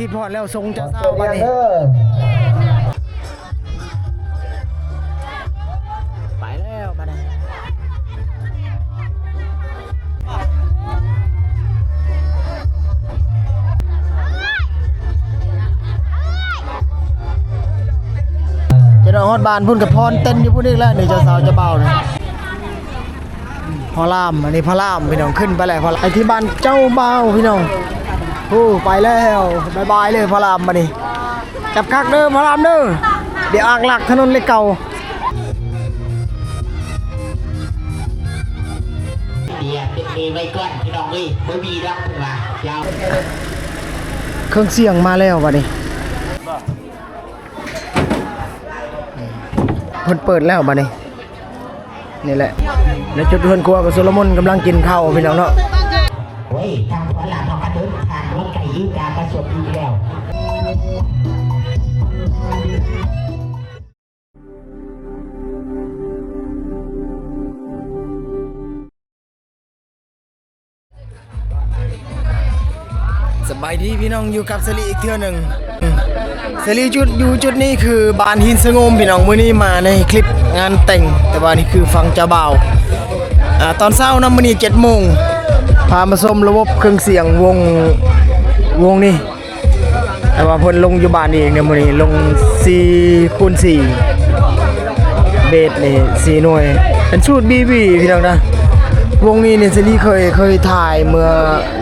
ທີ່ພອດແລ້ວ ສົ່ງເຈົ້າສາວບາດນີ້ ໄປແລ້ວບາດນີ້ ຈະໄດ້ຮອດບ້ານພຸ້ນ ກະຟ້ອນເຕັ້ນຢູ່ພຸ້ນອີກແລ້ວນີ້ ເຈົ້າສາວເຈົ້າບ່າວນີ້. ພະລາມ ອັນນີ້ພະລາມພີ່ນ້ອງ ຂຶ້ນໄປແລ້ວ ພະລາມ ໄປທີ່ບ້ານເຈົ້າບ່າວພີ່ນ້ອງ. ໂອ້ ໄປແລ້ວ ບາຍບາຍເລີຍພະລາມບາດນີ້. ຈັບຄັກເດີພະລາມເດີ ດຽວອາກລັກຖະໜົນເລກເກົ່າ. ເບຍເປັນເມໄວ້ກ່ອນພີ່ນ້ອງເອີຍ ບໍ່ມີດອກເພິ່ນວ່າ ເຈົ້າ ເຄື່ອງສຽງມາແລ້ວບາດນີ້. ເພິ່ນເປີດແລ້ວບາດນີ້ ນີ້ແຫຼະ ໃນຈຸດເຮືອນຄົວຂອງໂຊໂລມົນ ກຳລັງກິນເຂົ້າພີ່ນ້ອງເນາະ. ໂອ້ຍ ທາງຂວາລາດເຮົາກະເດີນທາງລົດໄກຢູ່ກາກະສົບອີກແລ້ວ. ສະບາຍດີພີ່ນ້ອງ ຢູ່ກັບສາລີອີກເທື່ອໜຶ່ງ. ສາລີຈຸດ ຢູ່ຈຸດນີ້ຄືບ້ານຫີນສະໂງມພີ່ນ້ອງ. ມື້ນີ້ມາໃນຄລິບງານແຕ່ງ ແຕ່ວ່ານີ້ຄືຝັ່ງເຈົ້າບ່າວ. ອາ ຕອນເຊົ້ານຳ ມື້ນີ້ເຈັດໂມງ ພາມາຊົມລະບົບເຄື່ອງສຽງວົງ ວົງນີ້. ແຕ່ວ່າເພິ່ນລົງຢູ່ບ້ານເອງເດ້ມື້ນີ້ ລົງສີ່ຄູນສີ່ ເບດນີ້ສີ່ໜ່ວຍ ເປັນສູດບີບີພີ່ນ້ອງນະ. ວົງນີ້ນີ້ ສາລີເຄີຍ ເຄີຍຖ່າຍເມື່ອ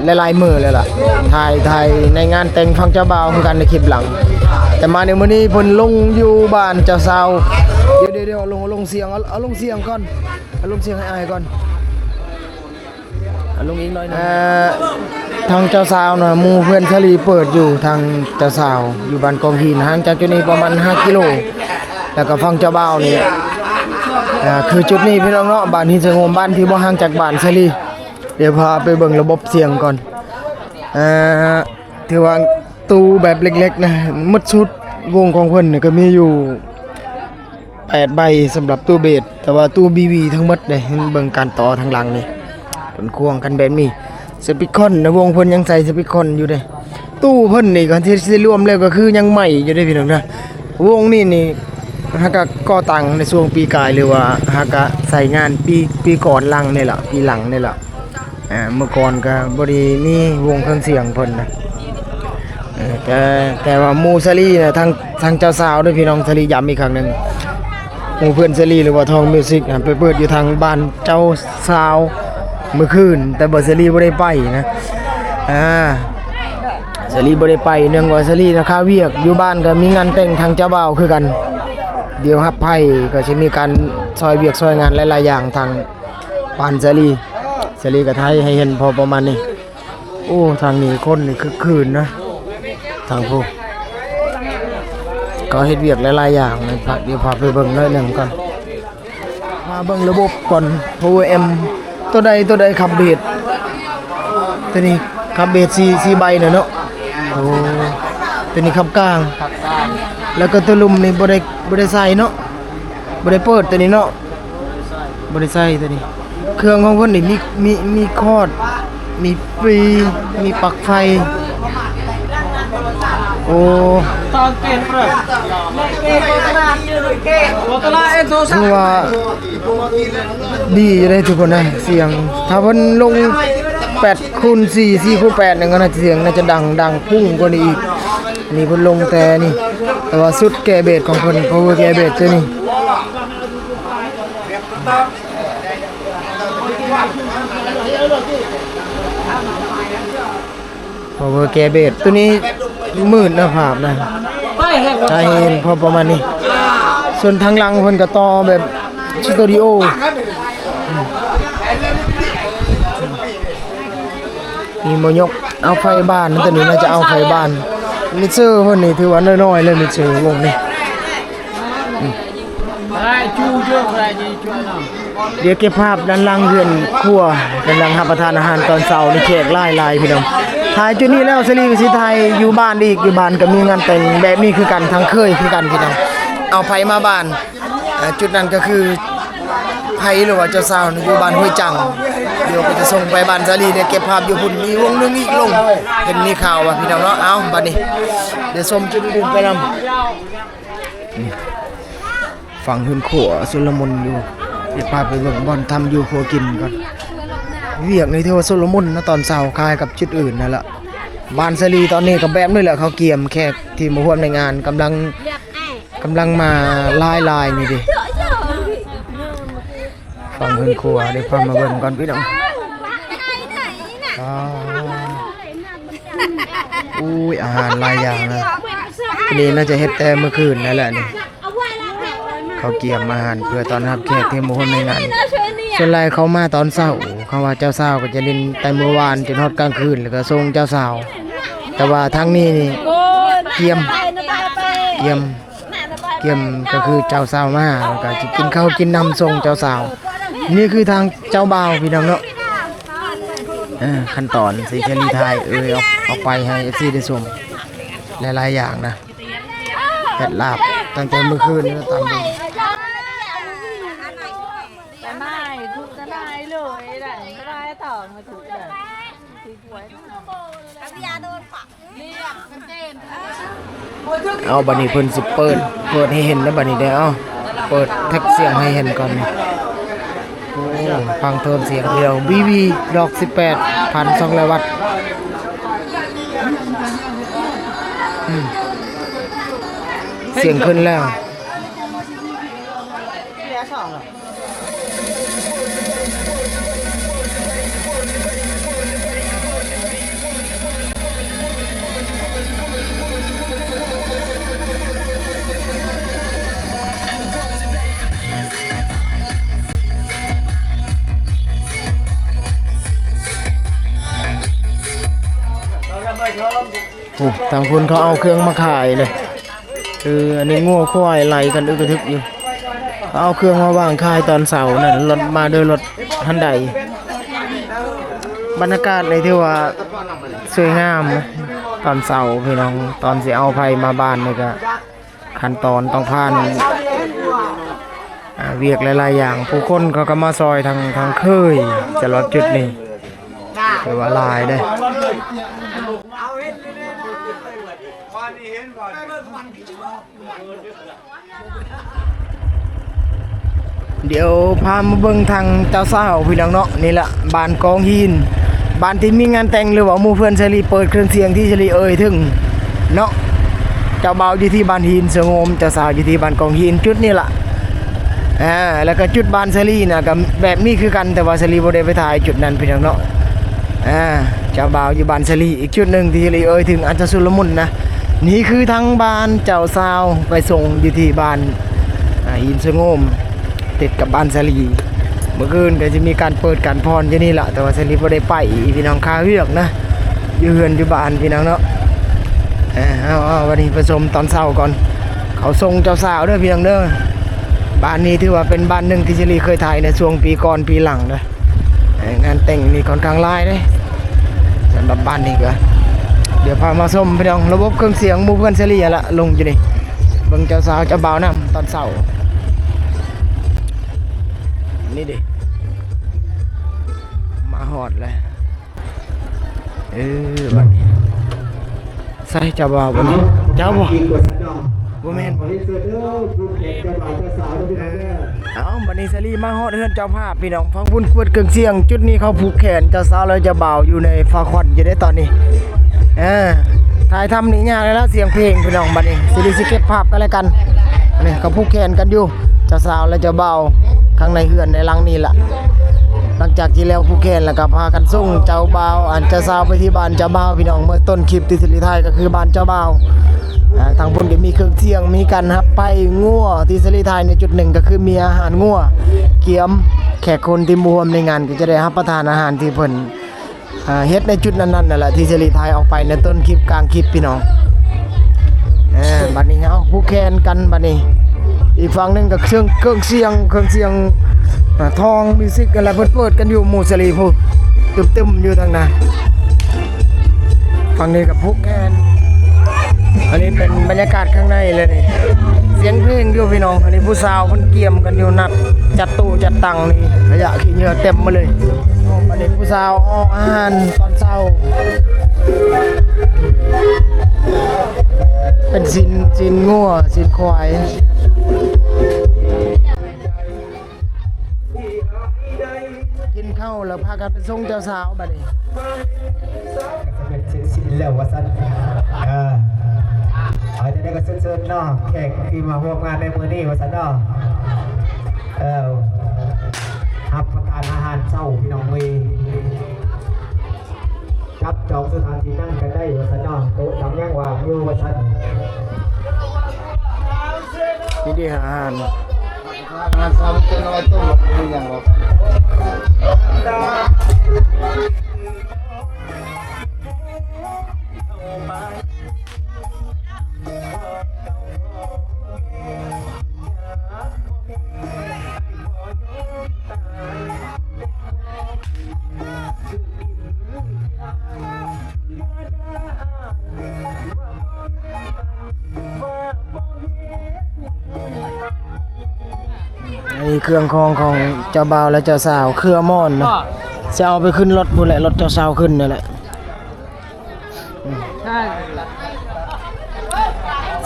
ຫຼາຍໆມື້ແລ້ວລະ ຖ່າຍ ຖ່າຍໃນງານແຕ່ງຝັ່ງເຈົ້າບ່າວຄືກັນໃນຄລິບຫຼັງ. ແຕ່ມາໃນມື້ນີ້ເພິ່ນລົງຢູ່ບ້ານເຈົ້າສາວ. ດຽວໆໆ ເອົາລົງ ເອົາລົງສຽງ ເອົາ ເອົາລົງສຽງກ່ອນ ເອົາລົງສຽງໃຫ້ອ້າຍກ່ອນ. ອາ ລົງອີກໜ້ອຍໜຶ່ງ. ເອີ ທາງເຈົ້າສາວນະ ໝູ່ເພື່ອນສາລີເປີດຢູ່ ທາງເຈົ້າສາວຢູ່ບ້ານກອງຫີນ ຫ່າງຈາກຈຸດນີ້ປະມານຫ້າກິໂລ. ແລ້ວກໍຝັ່ງເຈົ້າບ່າວນີ້ ອາ ຄືຈຸດນີ້ພີ່ນ້ອງເນາະ ບ້ານຫີນສະໂງມ ບ້ານທີ່ບໍ່ຫ່າງຈາກບ້ານສາລີ. ດຽວພາໄປເບິ່ງລະບົບສຽງກ່ອນ. ອາ ຖືວ່າຕູ້ແບບເລັກໆນະ ໝົດຊຸດວົງຂອງເພິ່ນນີ້ກໍມີຢູ່ ແປດໃບສຳລັບຕູ້ເບດ ແຕ່ວ່າຕູ້ບີບີທັງໝົດເດ້. ເບິ່ງການຕໍ່ທາງຫຼັງນີ້ ເພິ່ນຄວງກັນແບບນີ້. ສະປີຄອນນະ ວົງເພິ່ນຍັງໃສ່ສະປີຄອນຢູ່ເດ້. ຕູ້ເພິ່ນນີ້ກໍທີ່ ທີ່ລວມແລ້ວກໍຄືຍັງໃໝ່ຢູ່ເດ້ພີ່ນ້ອງເດີ. ວົງນີ້ນີ້ຫາກະກໍ່ຕັ້ງໃນຊ່ວງປີກາຍ ຫຼືວ່າຫາກະໃຊ້ງານປີ ປີກ່ອນຫຼັງນີ້ລະ ປີຫຼັງນີ້ລະ. ອາ ເມື່ອກ່ອນກໍບໍ່ໄດ້ມີວົງເຄື່ອງສຽງເພິ່ນນະ. ເອີ ແຕ່ ແຕ່ວ່າໝູ່ສາລີນະ ທາງ ທາງເຈົ້າສາວເດີພີ່ນ້ອງ ສາລີຢ້ຳອີກຄັ້ງໜຶ່ງ ໝູ່ເພື່ອນສາລີ ຫຼືວ່າທອງມິວສິກນະ ໄປເປີດຢູ່ທາງບ້ານເຈົ້າສາວມື້ຄືນ ແຕ່ວ່າສາລີບໍ່ໄດ້ໄປນະ. ອາ ສາລີບໍ່ໄດ້ໄປ ເນື່ອງວ່າສາລີນະຄາວຽກ ຢູ່ບ້ານກໍມີງານແຕ່ງທາງເຈົ້າບ່າວຄືກັນ. ດຽວຮັບໃຜກໍຊິມີການຊ່ອຍວຽກຊ່ອຍງານຫຼາຍໆຢ່າງທາງ ປານສາລີ ສາລີກະໄທໃຫ້ເຫັນພໍປະມານນີ້. ໂອ້ ທາງນີ້ຄົນນີ້ຄຶກຄື້ນນະ ທາງຜູ້ ເຂົາເຮັດວຽກຫຼາຍໆຢ່າງ. ດຽວພາໄປເບິ່ງໜ້ອຍໜຶ່ງກ່ອນ ມາເບິ່ງລະບົບກ່ອນ. ພາວເວີແອັມ ໂຕໃດ ໂຕໃດຂັບເບດ? ໂຕນີ້ຂັບເບດສີ່ ສີ່ໃບນະເນາະ. ໂອ້ ໂຕນີ້ຂັບກາງ ແລ້ວກໍໂຕລຸ່ມນີ້ບໍ່ໄດ້ ບໍ່ໄດ້ໃສ່ເນາະ ບໍ່ໄດ້ເປີດໂຕນີ້ເນາະ. ບໍ່ໄດ້ໃສ່ໂຕນີ້ ເຄື່ອງຂອງເພິ່ນນີ້ມີ ມີ ມີຄອດ ມີປີ ມີປັກໄຟ. ໂອ້ ຖືວ່າດີຢູ່ເດ້ທຸກຄົນເອີຍ ສຽງ ຖ້າເພິ່ນລົງແປດຄູນສີ່ ສີ່ຄູນແປດນີ້ກໍໜ້າຈະ ສຽງໜ້າຈະດັງ ດັງປຸ້ງກວ່ານີ້ອີກ. ນີ້ເພິ່ນລົງແຕ່ນີ້ ແຕ່ວ່າຊຸດແກ້ເບດຂອງເພິ່ນ ພາວເວີແກ້ເບດໂຕນີ້ ພາວເວີແກ້ເບດ ໂຕນີ້ມືດນະ ພາບນະ ໃຫ້ເຫັນພໍປະມານນີ້. ສ່ວນທາງຫຼັງເພິ່ນກໍຕໍ່ແບບສະຕູດິໂອ. ນີ້ບໍ່ຍົກເອົາໄຟບ້ານ ໂຕນີ້ໜ້າຈະເອົາໄຟບ້ານ. ມິກເຊີເພິ່ນນີ້ຖືວ່ານ້ອຍໆເລີຍ ມິກເຊີວົງນີ້. ດຽວເກັບພາບດ້ານຫຼັງເຮືອນຄົວ ກຳລັງຮັບປະທານອາຫານຕອນເຊົ້ານີ້ ແຂກຫຼາຍໆພີ່ນ້ອງ. ຖ່າຍຈຸດນີ້ແລ້ວ ສາລີກໍຊິຖ່າຍຢູ່ບ້ານອີກ ຢູ່ບ້ານກໍມີງານແຕ່ງແບບນີ້ຄືກັນ ທາງເຄີຍຄືກັນພີ່ນ້ອງ. ເອົາໃຜມາບ້ານ ອ່າ ຈຸດນັ້ນກໍຄືໃຜ ຫຼືວ່າເຈົ້າສາວຢູ່ບ້ານຫ້ວຍຈັງ ດຽວກໍຈະສົ່ງໄປບ້ານສາລີເດ້ ເກັບພາບຢູ່ພຸ້ນ. ມີວົງໜຶ່ງອີກລົງ ເຫັນມີຂ່າວວ່າ ພີ່ນ້ອງເນາະ. ເອົາ ບາດນີ້ ດຽວຊົມຈຸດອື່ນໄປນຳ. ຝັ່ງເຮືອນຄົວຊຸນລະມຸນຢູ່ ດຽວພາໄປເບິ່ງບ່ອນທຳຢູ່ຄົວກິນກ່ອນ. ວຽກນີ້ຖືວ່າຊຸນລະມຸນນະ ຕອນເຊົ້າຄ້າຍກັບຈຸດອື່ນນັ້ນລະ. ບ້ານສາລີຕອນນີ້ກໍແບບນີ້ແຫຼະ ເຂົາກຽມແຂກທີ່ມາຮ່ວມໃນງານ ກຳລັງ ກຳລັງມາຫຼາຍໆ ນີ້ເດ້. ຝັ່ງເຮືອນຄົວ ດຽວພາມາເບິ່ງກ່ອນພີ່ນ້ອງ. ອ້າ ໂອ້ຍ ອາຫານຫຼາຍຢ່າງນະ. ອັນນີ້ໜ້າຈະເຮັດແຕ່ມື້ຄືນນັ້ນແຫຼະນີ້. ເຂົາກຽມອາຫານເພື່ອຕ້ອນຮັບແຂກທີ່ມາຮ່ວມໃນງານ. ສ່ວນຫຼາຍເຂົາມາຕອນເຊົ້າ ເຂົາວ່າເຈົ້າສາວກໍຈະຫຼິ້ນແຕ່ມື້ວານຈົນຮອດກາງຄືນ ແລ້ວກໍສົ່ງເຈົ້າສາວ. ແຕ່ວ່າທາງນີ້ນີ້ກຽມ ກຽມ ກຽມກໍຄືເຈົ້າສາວມາ ແລ້ວກໍຊິກິນເຂົ້າກິນນ້ຳສົ່ງເຈົ້າສາວ. ນີ້ຄືທາງເຈົ້າບ່າວ ພີ່ນ້ອງເນາະ. ເອີ ຂັ້ນຕອນທີ່ສາລີຖ່າຍເອີຍອອກ ອອກໄປໃຫ້ເອັຟຊີໄດ້ຊົມຫຼາຍໆຢ່າງນະ. ເຮັດລາບຕັ້ງແຕ່ມື້ຄືນນີ້ຕຳເບິ່ງ. ເອົາ ບາດນີ້ເພິ່ນຊິເປີດ ເປີດໃຫ້ເຫັນເດີ ບາດນີ້ເດີ. ເອົາ ເປີດແທັກສຽງໃຫ້ເຫັນກ່ອນ. ໂອ້ ຟັງໂທນສຽງດຽວ ວີວີ ດອກສິບແປດ ພັນສອງຮ້ອຍວັດ. ອືມ ສຽງຂຶ້ນແລ້ວ. ໂອ້ ທາງພຸ້ນເຂົາເອົາເຄື່ອງມາຂາຍເລີຍ. ເອີ ອັນນີ້ງົວຄວາຍໄລ່ກັນອຶກກະທຶກຢູ່. ເອົາເຄື່ອງມາວາງຂາຍຕອນເຊົ້ານັ້ນ ລົດມາໂດຍລົດຫັ້ນໃດ. ບັນຍາກາດນີ້ຖືວ່າສວຍງາມນະ ຕອນເຊົ້າພີ່ນ້ອງ. ຕອນຊິເອົາໃຜມາບ້ານນີ້ກະ ຂັ້ນຕອນຕ້ອງຜ່ານ ອ່າ ວຽກຫຼາຍໆຢ່າງ. ຜູ້ຄົນເຂົາກໍມາຊ່ອຍທາງ ທາງເຄີຍ ສຳລັບຈຸດນີ້ ຖືວ່າຫຼາຍເດ້. ດຽວພາມາເບິ່ງທາງເຈົ້າສາວພີ່ນ້ອງເນາະ. ນີ້ລະ ບ້ານກອງຫີນ ບ້ານທີ່ມີງານແຕ່ງ ຫຼືວ່າໝູ່ເພື່ອນສາລີເປີດເຄື່ອງສຽງທີ່ສາລີເອີ່ຍເຖິງເນາະ. ເຈົ້າບ່າວຢູ່ທີ່ບ້ານຫີນສະຫງົມ ເຈົ້າສາວຢູ່ທີ່ບ້ານກອງຫີນ ຈຸດນີ້ລະ. ອ່າ ແລ້ວກໍຈຸດບ້ານສາລີນະ ກໍແບບນີ້ຄືກັນ ແຕ່ວ່າສາລີບໍ່ໄດ້ໄປຖ່າຍຈຸດນັ້ນພີ່ນ້ອງເນາະ. ອ່າ ເຈົ້າບ່າວຢູ່ບ້ານສາລີ ຈຸດໜຶ່ງທີ່ສາລີເອີ່ຍເຖິງອາດຈະຊຸນລະມຸນນະ. ນີ້ຄືທາງບ້ານເຈົ້າສາວໄປສົ່ງຢູ່ທີ່ບ້ານ ອ່າ ຫີນສະຫງົມ ຕິດກັບບ້ານສາລີ. ມື້ຄືນກໍຈະມີການເປີດການຜ່ອນຢູ່ນີ້ລະ ແຕ່ວ່າສາລີບໍ່ໄດ້ໄປພີ່ນ້ອງ ຄາວຽກນະ ຢູ່ເຮືອນຢູ່ບ້ານພີ່ນ້ອງເນາະ. ເອົາ ເອົາ ເອົາ ວັນນີ້ໄປຊົມຕອນເຊົ້າກ່ອນ. ເຂົາສົ່ງເຈົ້າສາວເດີພີ່ນ້ອງເດີ. ບ້ານນີ້ຖືວ່າເປັນບ້ານໜຶ່ງທີ່ສາລີເຄີຍຖ່າຍໃນຊ່ວງປີກ່ອນປີຫຼັງເດີ. ເອີ ງານແຕ່ງນີ້ຂ້ອນຂ້າງຫຼາຍເດ້ ສຳລັບບ້ານນີ້ກໍ. ດຽວພາມາຊົມພີ່ນ້ອງ ລະບົບເຄື່ອງສຽງໝູ່ເພື່ອນສາລີຫັ້ນລະ ລົງຢູ່ນີ້. ເບິ່ງເຈົ້າສາວເຈົ້າບ່າວນຳຕອນເຊົ້າ. ນີ້ເດ້ ມາຮອດແລ້ວ. ເອີ ບັດນີ້ ໃສ່ເຈົ້າບ່າວບໍ່ນີ້? ເຈົ້າບໍ່? ບໍ່ແມ່ນ. ເອີ ເອົ້າ ບັດນີ້ສາລີມາຮອດເຮືອນເຈົ້າພາບພີ່ນ້ອງ. ຟັງພຸ້ນເປີດເຄື່ອງສຽງ ຈຸດນີ້ເຂົາຜູກແຂນເຈົ້າສາວ ແລະ ເຈົ້າບ່າວຢູ່ໃນຟ້າຂວັນຢູ່ເດ້ຕອນນີ້. ເອີ ຖ່າຍທຳນີ້ຍາກແລ້ວ ສຽງເພງພີ່ນ້ອງ. ບັດນີ້ສາລີຊິເກັບພາບກັນແລະກັນ. ນີ້ເຂົາຜູກແຂນກັນຢູ່ ເຈົ້າສາວ ແລະ ເຈົ້າບ່າວ ຂ້າງໃນເຮືອນໃນຫຼັງນີ້ລະ. ຫຼັງຈາກທີ່ແລ້ວຜູກແຂນແລ້ວກໍພາກັນສົ່ງເຈົ້າບ່າວ ອັນ ເຈົ້າສາວໄປທີ່ບ້ານເຈົ້າບ່າວພີ່ນ້ອງ. ເມື່ອຕົ້ນຄລິບທີ່ສາລີຖ່າຍກໍຄືບ້ານເຈົ້າບ່າວ. ອ່າ ທາງພຸ້ນກໍມີເຄື່ອງສຽງ ມີການຮັບໄປງົວ. ທີ່ສາລີຖ່າຍໃນຈຸດໜຶ່ງກໍຄືມີອາຫານງົວກຽມ ແຂກຄົນທີ່ມາຮ່ວມໃນງານກໍຈະໄດ້ຮັບປະທານອາຫານທີ່ເພິ່ນ ອ່າ ເຮັດໃນຈຸດນັ້ນໆ ນັ້ນແຫຼະ ທີ່ສາລີຖ່າຍອອກໄປໃນຕົ້ນຄລິບກາງຄລິບພີ່ນ້ອງ. ເອີ ບັດນີ້ເຮົາຜູກແຂນກັນ ບັດນີ້ອີກຝັ່ງໜຶ່ງກໍເຄື່ອງ ເຄື່ອງສຽງ ເຄື່ອງສຽງ ອ່າ ທອງ ມິວສິກ ຫັ້ນແຫຼະ ເພິ່ນເປີດກັນຢູ່. ໝູ່ສາລີພຸ້ນຕຶມໆຢູ່ທາງໜ້າ. ຝັ່ງນີ້ກໍຜູກແຂນ. ອັນນີ້ເປັນບັນຍາກາດຂ້າງໃນເລີຍນີ້ ສຽງເພງຢູ່ພີ່ນ້ອງ. ອັນນີ້ຜູ້ສາວເພິ່ນກຽມກັນຢູ່ ນັດຈັດໂຕະຈັດຕັ່ງນີ້ ຂະຫຍະຂີ້ເຫຍື້ອເຕັມໝົດເລີຍ. ເປັນຜູ້ສາວອອກອາຫານຕອນເຊົ້າ ເປັນຊີ້ນ ຊີ້ນງົວ ຊີ້ນຄວາຍ. ກິນເຂົ້າແລ້ວພາກັນໄປສົ່ງເຈົ້າສາວບັດນີ້. ກໍຈະເປັນເສັດສິ້ນແລ້ວວ່າຊັ້ນ. ເອີ ເອົາຈັ່ງໃດກໍເຊີນໆເນາະ ແຂກທີ່ມາຮ່ວມງານໃນມື້ນີ້ວ່າຊັ້ນເນາະ. ເອີ ຮັບປະທານອາຫານເຊົ້າພີ່ນ້ອງເອີຍ. ຈັບຈອງສະຖານທີ່ນັ່ງກັນໄດ້ວ່າຊັ້ນເນາະ ໂຕະຫຍັງຍັງວ່າງຢູ່ວ່າຊັ້ນ. ນີ້ເດ້ອາຫານ ອາຫານເຊົ້າເປັນນ້ອຍຕົ້ມ ເປັນຫຍັງບໍ່? ອັນນີ້ເຄື່ອງຂອງຂອງເຈົ້າບ່າວ ແລະ ເຈົ້າສາວ ເຄືອໝອນນະ ຊິເອົາໄປຂຶ້ນລົດພຸ້ນແຫຼະ ລົດເຈົ້າສາວຂຶ້ນນັ້ນແຫຼະ.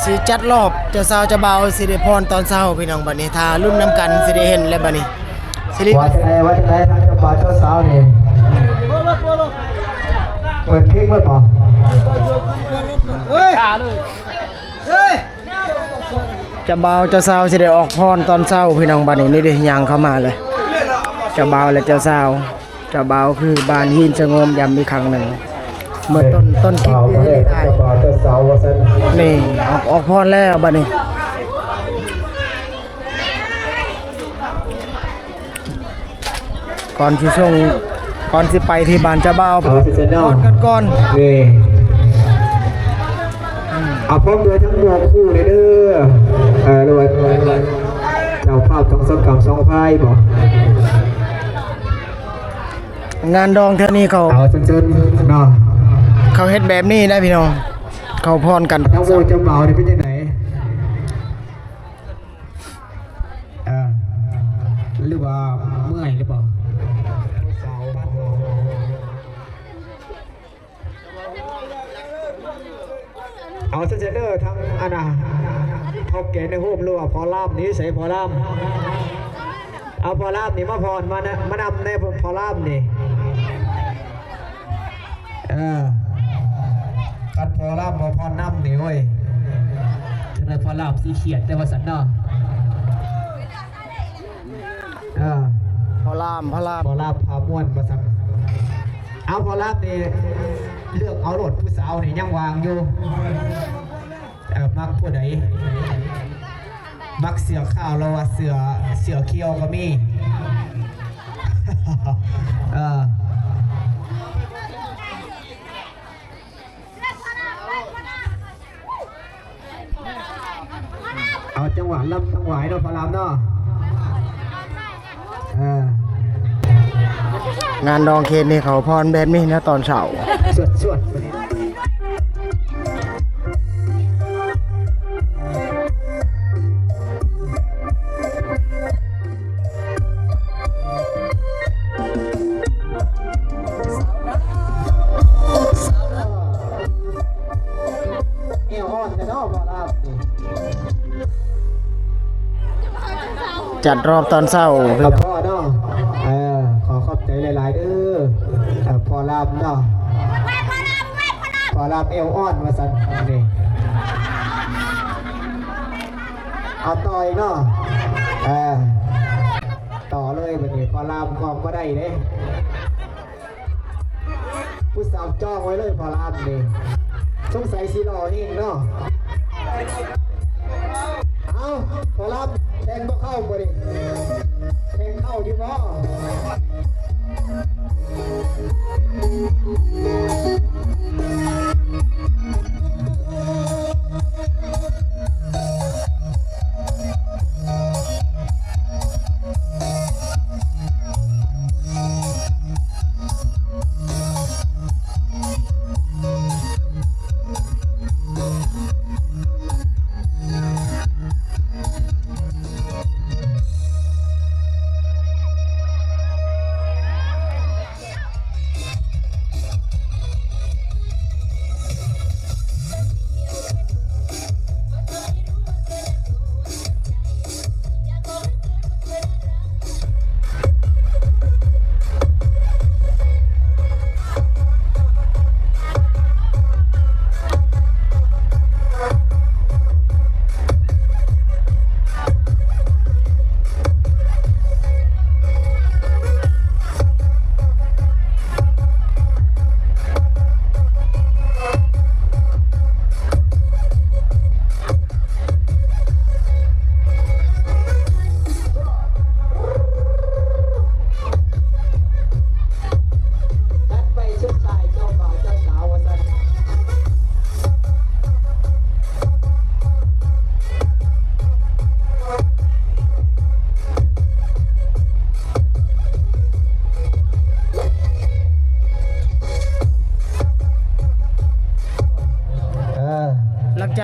ຊິຈັດລອບເຈົ້າສາວເຈົ້າບ່າວ ຊິໄດ້ພອນຕອນເຊົ້າພີ່ນ້ອງ. ບັດນີ້ຖ້າລຸ້ນນຳກັນ ຊິໄດ້ເຫັນແລ້ວບັດນີ້ ຊິໄດ້ ວ່າຈັ່ງໃດ ວ່າຈັ່ງໃດ ທາງເຈົ້າບ່າວເຈົ້າສາວນີ້ ເປີດເພງເບິດບໍ່? ເຈົ້າບ່າວເຈົ້າສາວຊິໄດ້ອອກພອນຕອນເຊົ້າພີ່ນ້ອງ. ບັດນີ້ນີ້ເດ້ ຍ່າງເຂົ້າມາເລີຍ ເຈົ້າບ່າວ ແລະ ເຈົ້າສາວ. ເຈົ້າບ່າວຄືບ້ານຫີນສະຫງົມ ຢ້ຳອີກຄັ້ງໜຶ່ງ ເມື່ອຕົ້ນ ຕົ້ນຄລິບນີ້ໄດ້ຖ່າຍ. ນີ້ ອອກ ອອກພອນແລ້ວບັດນີ້. ກ່ອນຊິສົ່ງ ກ່ອນຊິໄປທີ່ບ້ານເຈົ້າບ່າວ ເອົາ ພອນກັນກ່ອນ. ນີ້ ເອົາ ພ້ອມດ້ວຍທັງໝວກຄູ່ເດີ ເອີ ຫຼືວ່າເຈົ້າພາບທັງສອງກຳສອງພາຍບໍ? ງານດອງເທື່ອນີ້ເຂົາ ເອົາ ເຊີນໆເນາະ ເຂົາເຮັດແບບນີ້ນະພີ່ນ້ອງ ເຂົາພອນກັນ. ທາງໝູ່ເຈົ້າບ່າວນີ້ເປັນຈັ່ງໃດ? ເອີ ຫຼືວ່າເມື່ອຍຫຼືບໍ່? ເອົາ ເຊີນໆເດີ ທາງອັນນ່າ ເຖົ້າແກ່ໃນໂຮມ ຫຼືວ່າພໍ່ລາມນີ້ ໃສພໍ່ລາມ? ເອົາ ພໍ່ລາມນີ້ມາພອນ ມານະ ມານຳແດ່ ພໍ່ລາມນີ້. ເອີ ຄັນພໍ່ລາມບໍ່ພອນນຳນີ້ ໂອ້ຍ ຈັ່ງໃດພໍ່ລາມຊິຄຽດແດ່ວ່າຊັ້ນເນາະ. ເອີ ພໍ່ລາມ ພໍ່ລາມ ພໍ່ລາມພາມ່ວນວ່າຊັ້ນ. ເອົາ ພໍ່ລາມນີ້ເລືອກເອົາໂລດ ຜູ້ສາວນີ້ຍັງວ່າງຢູ່. ເອີ ມັກຜູ້ໃດ? ມັກເສື້ອຂາວ ຫຼືວ່າເສື້ອ ເສື້ອຂຽວກໍມີ. ເອີ. ເອົາ ຈັງຫວະລຳທັງຫວາຍເນາະ ພໍ່ລາມເນາະ. ເອີ ງານດອງເຂດນີ້ເຂົາພອນແບບນີ້ນະ ຕອນເຊົ້າ. ສວດໆ. ແອວອ່ອນແທ້ເນາະ ພໍ່ລາມນີ້. ຈັດຮອບຕອນເຊົ້າ ພໍ່ເນາະ. ເອີ ຂໍຂອບໃຈຫຼາຍໆເດີ ເອີ ພໍ່ລາມເນາະ. ພໍ່ລາມແອວອ່ອນວ່າຊັ້ນນີ້. ເອົາຕໍ່ອີກເນາະ. ເອີ ຕໍ່ເລີຍບັດນີ້ ພໍ່ລາມອອກບໍ່ໄດ້ເດ້. ຜູ້ສາວຈ້ອງໄວ້ເລີຍ ພໍ່ລາມນີ້ ສົງໄສຊິຫຼໍ່ເຮງເນາະ. ເອົ້າ ພໍ່ລາມແທງບໍ່ເຂົ້າບໍ່ນີ້? ແທງເຂົ້າຢູ່ບໍ່?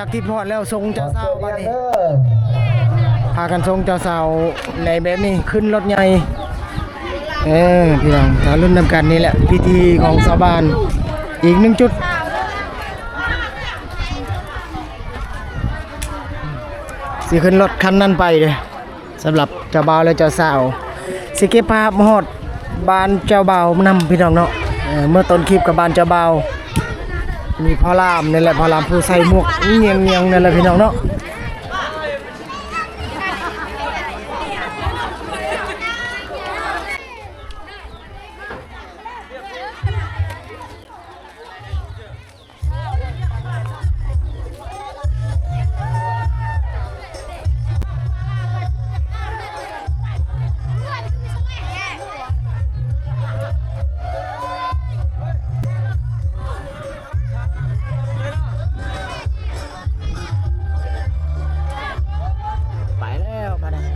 ຫຼັງຈາກທີ່ຮອດແລ້ວ ສົ່ງເຈົ້າສາວບາດນີ້ ພາກັນສົ່ງເຈົ້າສາວໃນແບບນີ້ ຂຶ້ນລົດໃຫຍ່. ເອີ ພີ່ນ້ອງ ຖ້າລຸ້ນນຳກັນ. ນີ້ແຫຼະພິທີຂອງຊາວບ້ານ ອີກໜຶ່ງຈຸດ ຊິຂຶ້ນລົດຄັນນັ້ນໄປເດີ້. ສຳລັບເຈົ້າບ່າວ ແລະ ເຈົ້າສາວ ຊິເກັບພາບຮອດບ້ານເຈົ້າບ່າວນຳ ພີ່ນ້ອງເນາະ. ເອີ ເມື່ອຕົ້ນຄລິບກັບບ້ານເຈົ້າບ່າວ ມີພໍ່ລາມນີ້ແຫຼະ ພໍ່ລາມຜູ້ໃສ່ໝວກງຽງໆ ນັ້ນແຫຼະ ພີ່ນ້ອງເນາະ. ໄປແລ້ວບາດນີ້.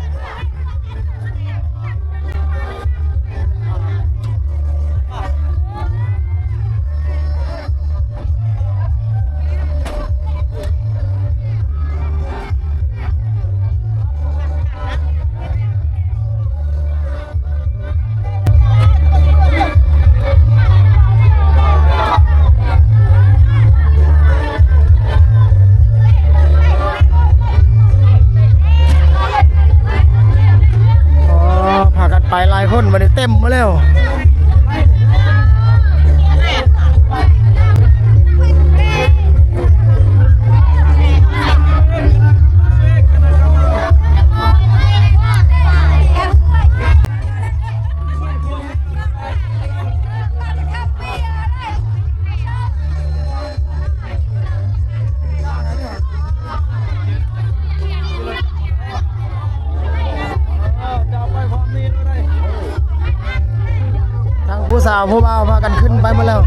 ອໍ ພາກັນໄປຫຼາຍຄົນ ບັດນີ້ເຕັມໝົດແລ້ວ. ທັງຜູ້ສາວຜູ້ບ່າວພາກັນຂຶ້ນໄປໝົດແລ້ວ.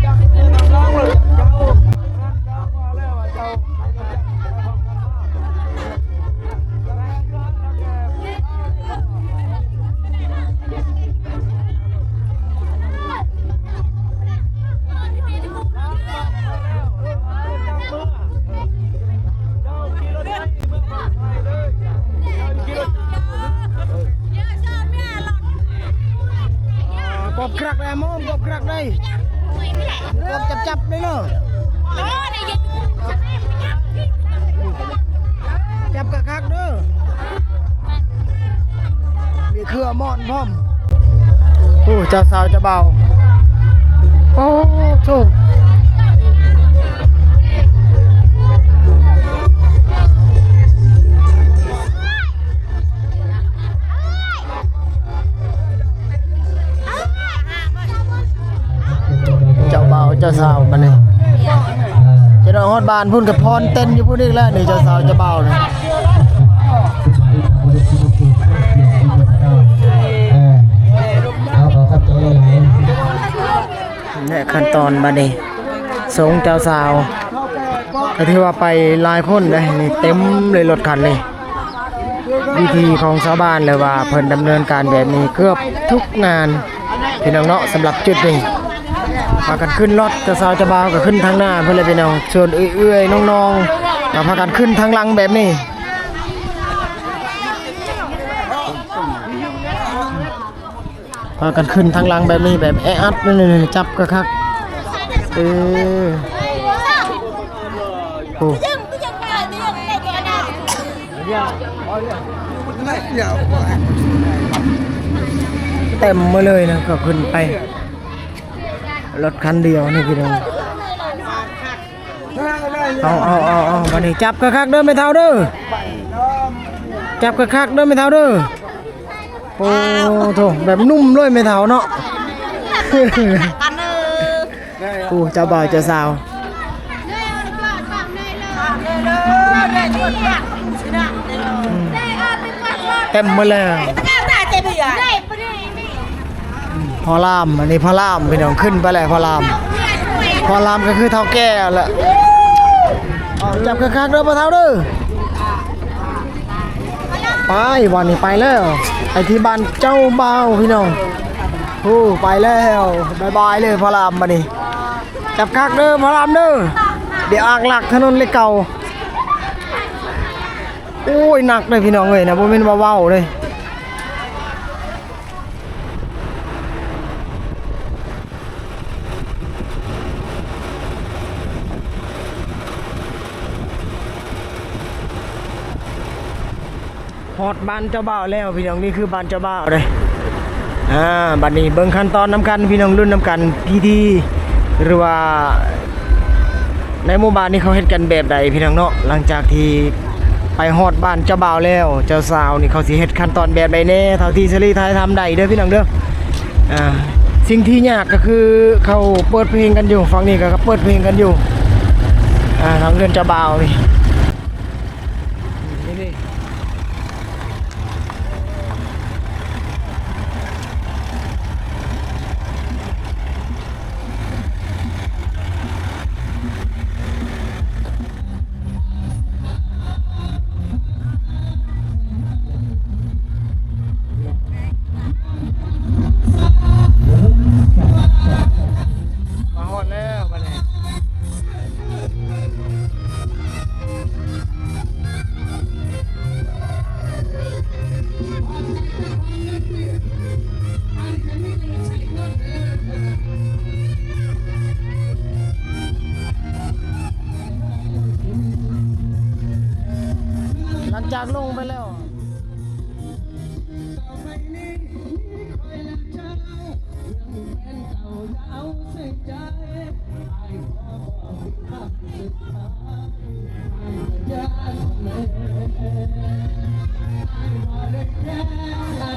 ກອບກຣັກໄດ໋ ມອງ ກອບກຣັກໄດ໋. ກອບຈັບໆ ເດີເນາະ ຈັບຄັກໆ ເດີ ມີເຄືອມອນພ້ອມ. ໂອ້ ເຈົ້າສາວເຈົ້າບ່າວ ໂອ້ໂທ້. ເຈົ້າບ່າວເຈົ້າສາວບັດນີ້ ຈະໄດ້ຮອດບ້ານພຸ້ນກໍຟ້ອນເຕັ້ນຢູ່ພຸ້ນອີກແລ້ວນີ້ ເຈົ້າສາວເຈົ້າບ່າວນີ້. ແລະ ຂັ້ນຕອນບັດນີ້ ສົ່ງເຈົ້າສາວ ກໍຖືວ່າໄປຫຼາຍຄົນເດ້ນີ້ ເຕັມເລີຍລົດຄັນນີ້. ວິທີຂອງຊາວບ້ານ ຫຼືວ່າເພິ່ນດຳເນີນການແບບນີ້ເກືອບທຸກງານ ພີ່ນ້ອງເນາະ. ສຳລັບຈຸດນີ້ ພາກັນຂຶ້ນລົດ ເຈົ້າສາວເຈົ້າບ່າວກໍຂຶ້ນທາງໜ້າພຸ້ນແຫຼະ ພີ່ນ້ອງ. ສ່ວນເອື້ອຍໆ ນ້ອງໆ ກໍພາກັນຂຶ້ນທາງຫຼັງແບບນີ້. ພາກັນຂຶ້ນທາງຫຼັງແບບນີ້ ແບບແອອັດນີ້ ນີ້ ນີ້ ຈັບຄັກໆ ເອີ ໂອ້ ເຕັມໝົດເລີຍນະ ກໍຂຶ້ນໄປ ລົດຄັນດຽວນີ້ພີ່ນ້ອງ. ເອົາ ເອົາ ເອົາ ເອົາ ບາດນີ້ຈັບຄັກໆ ເດີແມ່ເຖົ້າເດີ ຈັບຄັກໆ ເດີແມ່ເຖົ້າເດີ. ໂອ້ໂທ້ ແບບນຸ່ມເລີຍແມ່ເຖົ້າເນາະ. ໂອ້ ເຈົ້າບ່າວເຈົ້າສາວ ເຕັມໝົດແລ້ວ. ພໍ່ລາມ ອັນນີ້ພໍ່ລາມ ພີ່ນ້ອງ ຂຶ້ນໄປແລ້ວພໍ່ລາມ. ພໍ່ລາມກໍຄືເຖົ້າແກ່ແຫຼະ. ຈັບຄັກໆ ເດີພໍ່ເຖົ້າເດີ. ໄປ ວັນນີ້ໄປແລ້ວ ໄປທີ່ບ້ານເຈົ້າບ່າວ ພີ່ນ້ອງ. ໂອ້ ໄປແລ້ວ ບາຍບາຍເລີຍພໍ່ລາມບັດນີ້. ຈັບຄັກເດີພໍ່ລາມເດີ ດຽວອາກລັກຖະໜົນເລກເກົ່າ. ໂອ້ຍ ໜັກເດ້ພີ່ນ້ອງເອີຍນະ ບໍ່ແມ່ນວ່າເບົາເດ້. ຮອດບ້ານເຈົ້າບ່າວແລ້ວພີ່ນ້ອງ, ນີ້ຄືບ້ານເຈົ້າບ່າວເດ້. ອ່າ ບັດນີ້ເບິ່ງຂັ້ນຕອນນຳກັນພີ່ນ້ອງ, ລຸ້ນນຳກັນ ພິທີ ຫຼືວ່າໃນໝູ່ບ້ານນີ້ເຂົາເຮັດກັນແບບໃດພີ່ນ້ອງເນາະ. ຫຼັງຈາກທີ່ໄປຮອດບ້ານເຈົ້າບ່າວແລ້ວ ເຈົ້າສາວນີ້ເຂົາຊິເຮັດຂັ້ນຕອນແບບໃດແດ່ ເທົ່າທີ່ສາລີຖ່າຍທຳໄດ້ເດີພີ່ນ້ອງເດີ. ອ່າ ສິ່ງທີ່ຍາກກໍຄືເຂົາເປີດເພງກັນຢູ່, ຝັ່ງນີ້ກໍເປີດເພງກັນຢູ່ ອ່າ ທາງເຮືອນເຈົ້າບ່າວນີ້. ມາຮອດແລ້ວບັດນີ້. ຫຼັງຈາກລົງໄປແລ້ວ ເອົາລະ ເຈົ້າໜ້າ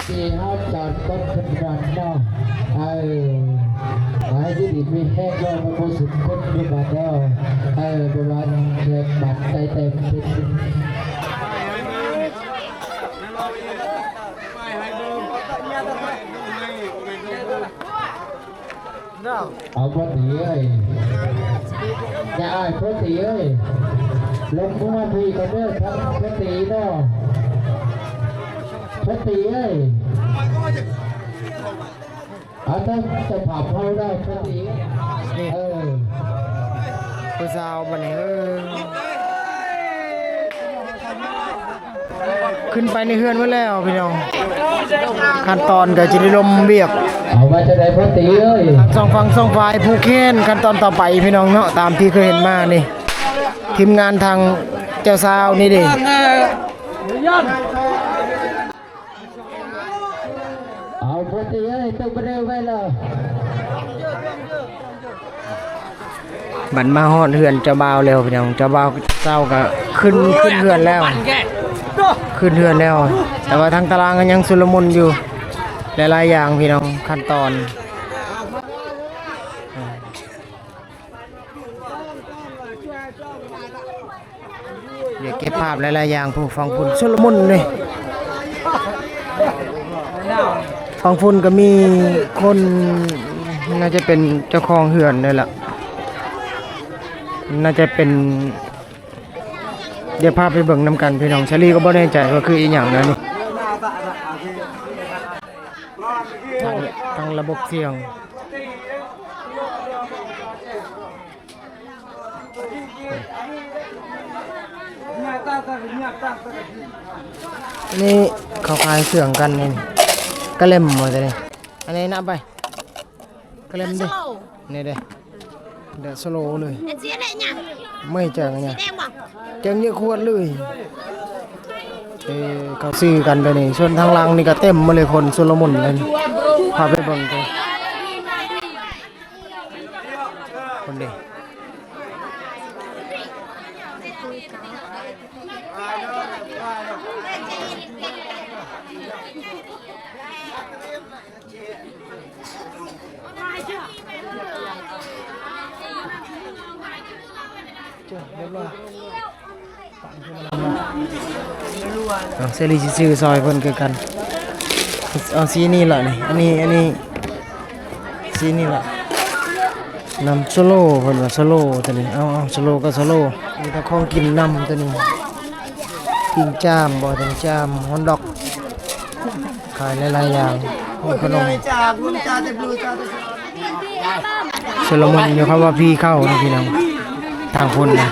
ທີ່ເຮົາຈອດລົດຂຶ້ນກ່ອນເນາະ. ເອີ ຂໍໃຫ້ຢູ່ດີມີແຮງເນາະ ໝູ່ສູ່ຄົນເດີບາດເດີ. ເອີ ບໍ່ວ່າແຂກບາດໃດແຕ່ເປັນ ເອົາພໍ່ຕີເອີຍ ຢ່າອາຍພໍ່ຕີເອີຍ ລົງມາພີ້ກ່ອນເດີ ພໍ່ຕີເນາະ ພໍ່ຕີເອີຍ. ເອົາ ເຈົ້າພາບເຮົາໄດ້ພໍດີ ນີ້ ເອີ ຜູ້ສາວບັດນີ້ ເອີ ຂຶ້ນໄປໃນເຮືອນໝົດແລ້ວພີ່ນ້ອງ. ຂັ້ນຕອນກໍຈະໄດ້ລົມວຽກ ເອົາວ່າຈັ່ງໃດພໍ່ຕີເອີຍ ທັງສອງຝັ່ງສອງຝ່າຍຜູກແຂນ. ຂັ້ນຕອນຕໍ່ໄປພີ່ນ້ອງເນາະ ຕາມທີ່ເຄີຍເຫັນມານີ້ ທີມງານທາງເຈົ້າສາວນີ້ເດ້. ເອົາ ພໍ່ຕີເອີຍ ຕົກປະເດີໄວ້ລະ. ບັດມາຮອດເຮືອນເຈົ້າບ່າວແລ້ວພີ່ນ້ອງ, ເຈົ້າບ່າວເຈົ້າສາວກໍຂຶ້ນ ຂຶ້ນເຮືອນແລ້ວ ຂຶ້ນເຮືອນແລ້ວ. ແຕ່ວ່າທາງຕາລາງກໍຍັງຊຸນລະມຸນຢູ່ ຫຼາຍໆຢ່າງພີ່ນ້ອງ, ຂັ້ນຕອນ. ຢາກເກັບພາບຫຼາຍໆຢ່າງ. ຜູ້ ຝັ່ງພຸ້ນຊຸນລະມຸນເດ້. ຝັ່ງພຸ້ນກໍມີຄົນ ໜ້າຈະເປັນເຈົ້າຂອງເຮືອນນີ້ລະ ໜ້າຈະເປັນ ດຽວພາໄປເບິ່ງນຳກັນພີ່ນ້ອງ. ສາລີກໍບໍ່ແນ່ໃຈວ່າຄືອີ່ຫຍັງນະນີ້ ທັງ ທັງລະບົບສຽງ. ນີ້ເຂົາຂາຍເຄື່ອງກັນນີ້ ກະເລັມບໍ່ ຕົວນີ້ ອັນນີ້ນຳໄປ ກະເລັມເດ້ ນີ້ເດ້ ເດີສະໂລເລີຍ ເປັນສີແດງຫຍັງ ໄມ່ແຈ້ງຫຍັງ ສີແດງບໍ່ ແຈ້ງເຍາະຂວດເລີຍ. ເອີ ເຂົາຊື້ກັນຕົວນີ້ ສ່ວນທາງຫຼັງນີ້ກໍເຕັມໝົດເລີຍ ຄົນຊຸນລະມຸນເລີຍ. ພາໄປເບິ່ງເດີ ຄົນເດ້. ເອົາ ເສລີຊິຊື້ອຊ່ອຍເພິ່ນຄືກັນ. ເອົາ ເອົາສີນີ້ລະນີ້ ອັນນີ້ ອັນນີ້ ສີນີ້ລະ ນ້ຳສະໂລ ເພິ່ນວ່າສະໂລຕົວນີ້. ເອົາ ເອົາ ສະໂລກໍສະໂລ. ມີແຕ່ຂອງກິນນຳຕົວນີ້ ປີ້ງຈ້າມບໍ່ ຈັ່ງຈ້າມ ຮອດດອກ ຂາຍຫຼາຍໆຢ່າງ. ໂອ້ ຂະໜົມ ຊຸລະມຸນຢູ່ ຄຳວ່າຜີເຂົ້ານະພີ່ນ້ອງ ທາງພຸ້ນນະ.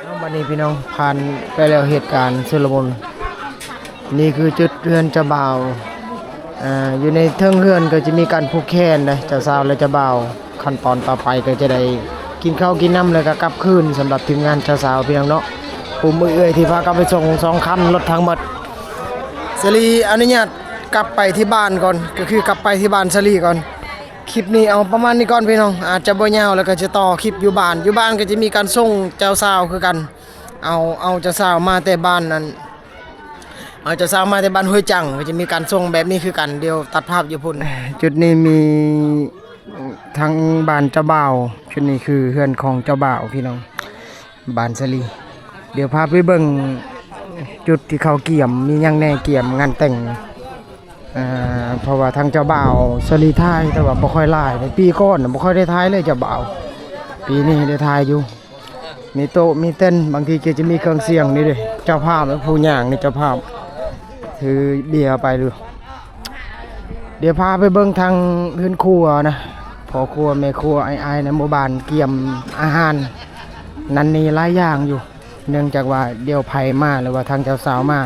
ເອົາ ບັດນີ້ພີ່ນ້ອງ ຜ່ານໄປແລ້ວເຫດການຊຸລະມຸນ. ນີ້ຄືຈຸດເຮືອນເຈົ້າບ່າວ ເອີ ຢູ່ໃນເທິງເຮືອນກໍຈະມີການຜູກແຂນເດ້ ເຈົ້າສາວ ແລະ ເຈົ້າບ່າວ. ຂັ້ນຕອນຕໍ່ໄປກໍຈະໄດ້ກິນເຂົ້າກິນນ້ຳ ແລ້ວກໍກັບຄືນ. ສຳລັບທີມງານເຈົ້າສາວ ພີ່ນ້ອງເນາະ ກຸ່ມເອື້ອຍໆທີ່ພາກັນໄປສົ່ງ ສອງຄັນລົດທັງໝົດ. ສາລີອະນຸຍາດກັບໄປທີ່ບ້ານກ່ອນ ກໍຄືກັບໄປທີ່ບ້ານສາລີກ່ອນ. ຄລິບນີ້ເອົາປະມານນີ້ກ່ອນພີ່ນ້ອງ ອາດຈະບໍ່ຍາວ ແລ້ວກໍຈະຕໍ່ຄລິບຢູ່ບ້ານ. ຢູ່ບ້ານກໍຈະມີການສົ່ງເຈົ້າສາວຄືກັນ ເອົາ ເອົາເຈົ້າສາວມາແຕ່ບ້ານນັ້ນ ເອົາເຈົ້າສາວມາແຕ່ບ້ານຫ້ວຍຈັງ ກໍຈະມີການສົ່ງແບບນີ້ຄືກັນ. ດຽວຕັດພາບຢູ່ພຸ້ນ. ຈຸດນີ້ມີທາງບ້ານເຈົ້າບ່າວ ຈຸດນີ້ຄືເຮືອນຂອງເຈົ້າບ່າວພີ່ນ້ອງ ບ້ານສາລີ. ດຽວພາໄປເບິ່ງຈຸດທີ່ເຂົາກຽມ ມີຫຍັງແດ່ກຽມງານແຕ່ງ. ເພາະວ່າທາງເຈົ້າບ່າວສາລີຖ່າຍ ແຕ່ວ່າບໍ່ຄ່ອຍຫຼາຍ. ປີກ່ອນນະບໍ່ຄ່ອຍໄດ້ຖ່າຍເລີຍເຈົ້າບ່າວ ປີນີ້ໄດ້ຖ່າຍຢູ່. ມີໂຕະມີເຕັນ ບາງທີກໍຈະມີເຄື່ອງສຽງນີ້ເດ້ ເຈົ້າພາບ ຜູ້ຍ່າງນີ້ ເຈົ້າພາບຖືເບຍໄປຢູ່. ດຽວພາໄປເບິ່ງທາງເຮືອນຄົວນະ ພໍ່ຄົວແມ່ຄົວ ອ້າຍໆໃນໝູ່ບ້ານກຽມອາຫານນັ້ນນີ້ຫຼາຍຢ່າງຢູ່ ເນື່ອງຈາກວ່າດຽວໃຜມາ ຫຼືວ່າທາງເຈົ້າສາວມາ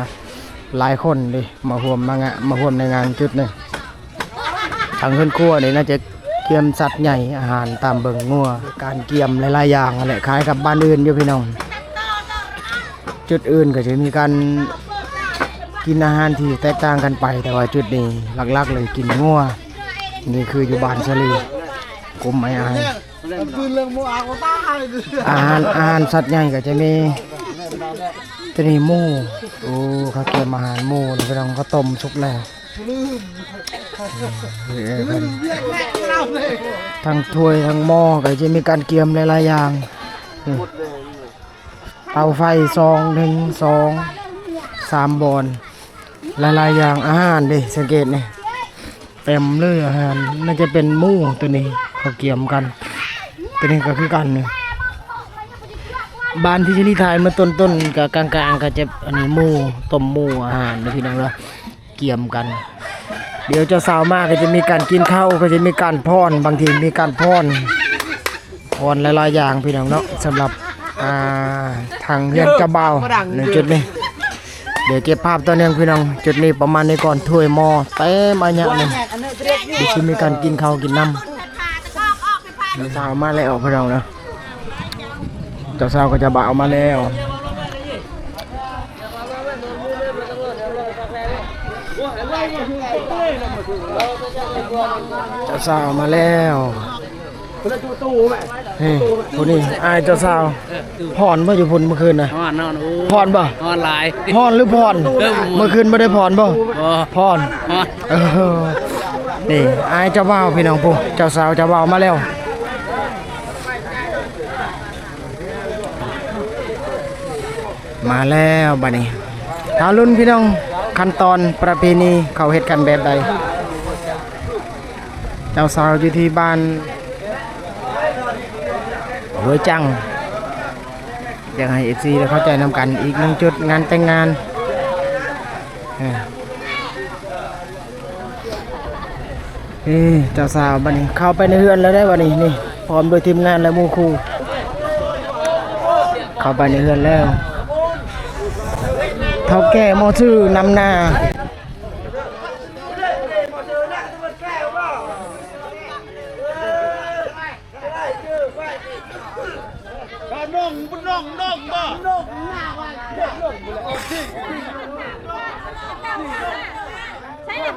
ຫຼາຍຄົນເດ້ ມາຮ່ວມ ມາງະ ມາຮ່ວມໃນງານຈຸດນີ້. ທາງເຮືອນຄົວນີ້ໜ້າຈະກຽມສັດໃຫຍ່ ອາຫານຕາມເບິ່ງງົວ ການກຽມຫຼາຍໆຢ່າງຫັ້ນແຫຼະ ຄ້າຍກັບບ້ານອື່ນຢູ່ພີ່ນ້ອງ. ຈຸດອື່ນກໍຈະມີການກິນອາຫານທີ່ແຕກຕ່າງກັນໄປ ແຕ່ວ່າຈຸດນີ້ຫຼັກໆເລີຍກິນງົວ. ນີ້ຄືຢູ່ບ້ານສາລີ ກຸ່ມອ້າຍໆ ອາຫານ ອາຫານສັດໃຫຍ່ກໍຈະມີຕົວນີ້ໝູ ໂອ້ ເຂົາກຽມອາຫານໝູນະພີ່ນ້ອງ ເຂົາຕົ້ມສຸກແລ້ວ. ທັງຖ້ວຍທັງໝໍ້ກໍຈະມີການກຽມຫຼາຍໆຢ່າງ. ເຕົາໄຟສອງ ໜຶ່ງ ສອງ ສາມບ່ອນ ຫຼາຍໆຢ່າງອາຫານເດ້ ສັງເກດນີ້ ເຕັມເລີຍອາຫານ. ໜ້າຈະເປັນໝູຕົວນີ້ ເຂົາກຽມກັນ ຕົວນີ້ກໍຄືກັນນີ້. ບ້ານທີ່ສາລີຖ່າຍເມື່ອຕົ້ນໆ ກໍກາງໆ ກໍຈະ ອັນນີ້ໝູ ຕົ້ມໝູ ອາຫານເດ້ພີ່ນ້ອງເດີ ກຽມກັນ. ດຽວເຈົ້າສາວມາກໍຈະມີການກິນເຂົ້າ ກໍຈະມີການຟ້ອນ ບາງທີມີການຟ້ອນ ຄອນຫຼາຍໆຢ່າງພີ່ນ້ອງເນາະ ສຳລັບ ອ່າ ທາງເຮືອນເຈົ້າບ່າວໃນຈຸດນີ້. ດຽວເກັບພາບຕໍ່ເນື່ອງພີ່ນ້ອງ ຈຸດນີ້ປະມານນີ້ກ່ອນ. ຖ້ວຍໝໍ້ເຕັມອາຍະນີ້ ດຽວຊິມີການກິນເຂົ້າກິນນ້ຳ. ເຈົ້າສາວມາແລ້ວພີ່ນ້ອງເນາະ ເຈົ້າສາວກັບເຈົ້າບ່າວມາແລ້ວ. ເຈົ້າສາວມາແລ້ວ ນີ້ ຜູ້ນີ້ອ້າຍເຈົ້າສາວ. ຮ້ອນບໍ່ຢູ່ພຸ້ນມື້ຄືນນະ? ຮ້ອນ ຮ້ອນ ໂອ້ ຮ້ອນບໍ່? ຮ້ອນຫຼາຍ. ຮ້ອນຫຼືຮ້ອນ? ເອີ ມື້ຄືນບໍ່ໄດ້ຟ້ອນບໍ່? ບໍ່ ຟ້ອນ ຮ້ອນ. ເອີ ນີ້ອ້າຍເຈົ້າບ່າວພີ່ນ້ອງ ຜູ້ເຈົ້າສາວເຈົ້າບ່າວມາແລ້ວ. ມາແລ້ວບັດນີ້ ຖ້າລຸ້ນພີ່ນ້ອງ ຂັ້ນຕອນປະເພນີເຂົາເຮັດກັນແບບໃດ? ເຈົ້າສາວຢູ່ທີ່ບ້ານຫ້ວຍຈັງ ຢາກໃຫ້ເອັຟຊີໄດ້ເຂົ້າໃຈນຳກັນ ອີກໜຶ່ງຈຸດງານແຕ່ງງານ. ເອີ ເອີ ເຈົ້າສາວບັດນີ້ເຂົ້າໄປໃນເຮືອນແລ້ວເດ້ບັດນີ້ ນີ້ ພ້ອມດ້ວຍທີມງານ ແລະ ໝູ່ຄູ່ ເຂົ້າໄປໃນເຮືອນແລ້ວ. ເຖົ້າແກ່ໝໍຊື່ນຳໜ້າ.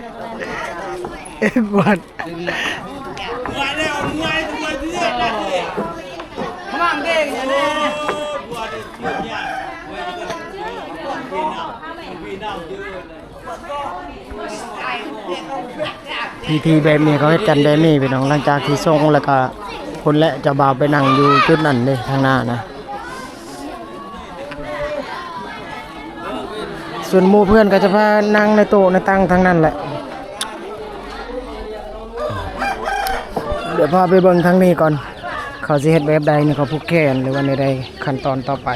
ເອັດວາດ ພິທີແບບນີ້ເຂົາເຮັດກັນແບບນີ້ພີ່ນ້ອງ ຫຼັງຈາກທີ່ສົ່ງແລ້ວກະພຸ້ນແຫຼະ ເຈົ້າບ່າວໄປນັ່ງຢູ່ຈຸດນັ້ນເດ້ ທາງໜ້ານະ. ສ່ວນໝູ່ເພື່ອນກໍຈະພານັ່ງໃນໂຕະໃນຕັ່ງທາງນັ້ນແຫຼະ. ດຽວພາໄປເບິ່ງທາງນີ້ກ່ອນ ເຂົາຊິເຮັດແບບໃດນີ້ ເຂົາຜູກແຂນ ຫຼືວ່າແນວໃດ ຂັ້ນຕອນຕໍ່ໄປ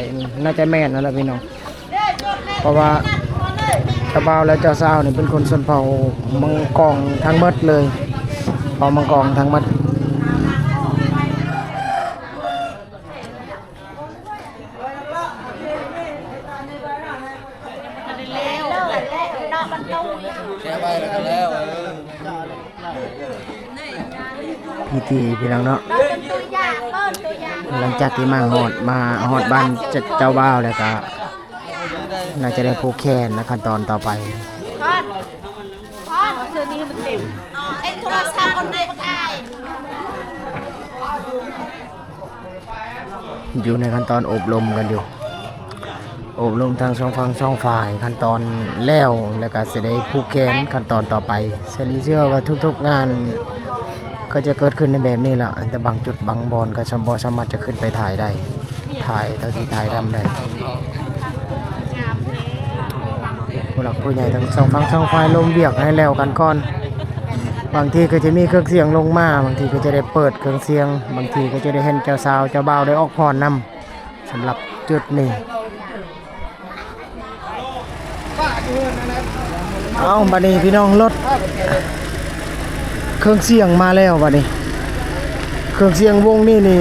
ໜ້າຈະແມ່ນນັ້ນແຫຼະພີ່ນ້ອງ ເພາະວ່າເຈົ້າບ່າວ ແລະ ເຈົ້າສາວນີ້ເປັນຄົນຊົນເຜົ່າມັງກອງທັງໝົດເລີຍ ເຜົ່າມັງກອງທັງໝົດ. ພິທີພີ່ນ້ອງເນາະ ຫຼັງຈາກທີ່ມາຮອດ ມາຮອດບ້ານເຈົ້າ ເຈົ້າບ່າວແລ້ວກະ ໜ້າຈະໄດ້ຜູກແຂນ ແລະ ຂັ້ນຕອນຕໍ່ໄປ ຢູ່ໃນຂັ້ນຕອນອົບຮົມກັນຢູ່ ອົບຮົມທັງສອງຝັ່ງສອງຝ່າຍ ຂັ້ນຕອນແລ້ວ ແລ້ວກະຊິໄດ້ຜູກແຂນ ຂັ້ນຕອນຕໍ່ໄປ. ສະນີ້ເຊື່ອວ່າທຸກໆງານ ກໍຈະເກີດຂຶ້ນໃນແບບນີ້ລະ ແຕ່ບາງຈຸດບາງບ່ອນກໍສາມ- ບໍ່ສາມາດຈະຂຶ້ນໄປຖ່າຍໄດ້ ຖ່າຍເທົ່າທີ່ຖ່າຍທຳໄດ້. ຜູ້ຫຼັກຜູ້ໃຫຍ່ທັງສອງຝັ່ງສອງຝ່າຍລົມວຽກໃຫ້ແລ້ວກັນກ່ອນ ບາງທີກໍຈະມີເຄື່ອງສຽງລົງມາ ບາງທີກໍຈະໄດ້ເປີດເຄື່ອງສຽງ ບາງທີກໍຈະໄດ້ເຫັນເຈົ້າສາວເຈົ້າບ່າວໄດ້ອອກພອນນຳ ສຳລັບຈຸດນີ້. ເອົາ ບາດນີ້ພີ່ນ້ອງ ລົດເຄື່ອງສຽງມາແລ້ວ ບາດນີ້ເຄື່ອງສຽງວົງນີ້ນີ້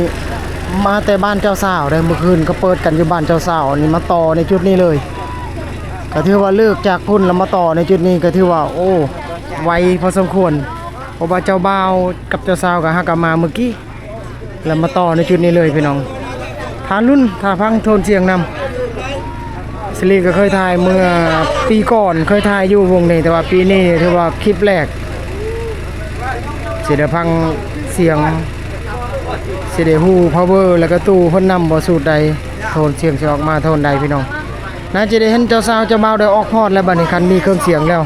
ມາແຕ່ບ້ານເຈົ້າສາວເດ້ ມື້ຄືນກໍເປີດກັນຢູ່ບ້ານເຈົ້າສາວ ອັນນີ້ມາຕໍ່ໃນຈຸດນີ້ເລີຍ ກໍຖືວ່າເລີກຈາກພຸ້ນແລ້ວມາຕໍ່ໃນຈຸດນີ້ ກໍຖືວ່າ ໂອ້ ໄວພໍສົມຄວນ ເພາະວ່າເຈົ້າບ່າວກັບເຈົ້າສາວກໍຫາກໍມາມື້ກີ້ ແລ້ວມາຕໍ່ໃນຈຸດນີ້ເລີຍພີ່ນ້ອງ. ຖ້າລຸ້ນ ຖ້າຟັງໂທນສຽງນຳ ສາລີກໍເຄີຍຖ່າຍເມື່ອປີກ່ອນ ເຄີຍຖ່າຍຢູ່ວົງນີ້ ແຕ່ວ່າປີນີ້ຖືວ່າຄລິບແລກ ຊິໄດ້ຟັງສຽງ ຊິໄດ້ຮູ້ພາວເວີ ແລ້ວກໍຕູ້ເພິ່ນນຳບໍ່ ສູດໃດ ໂທນສຽງຊິອອກມາໂທນໃດພີ່ນ້ອງ. ໜ້າຈະໄດ້ເຫັນເຈົ້າສາວເຈົ້າບ່າວໄດ້ອອກຮອດແລ້ວ ບັດນີ້ຄັນມີເຄື່ອງສຽງແລ້ວ.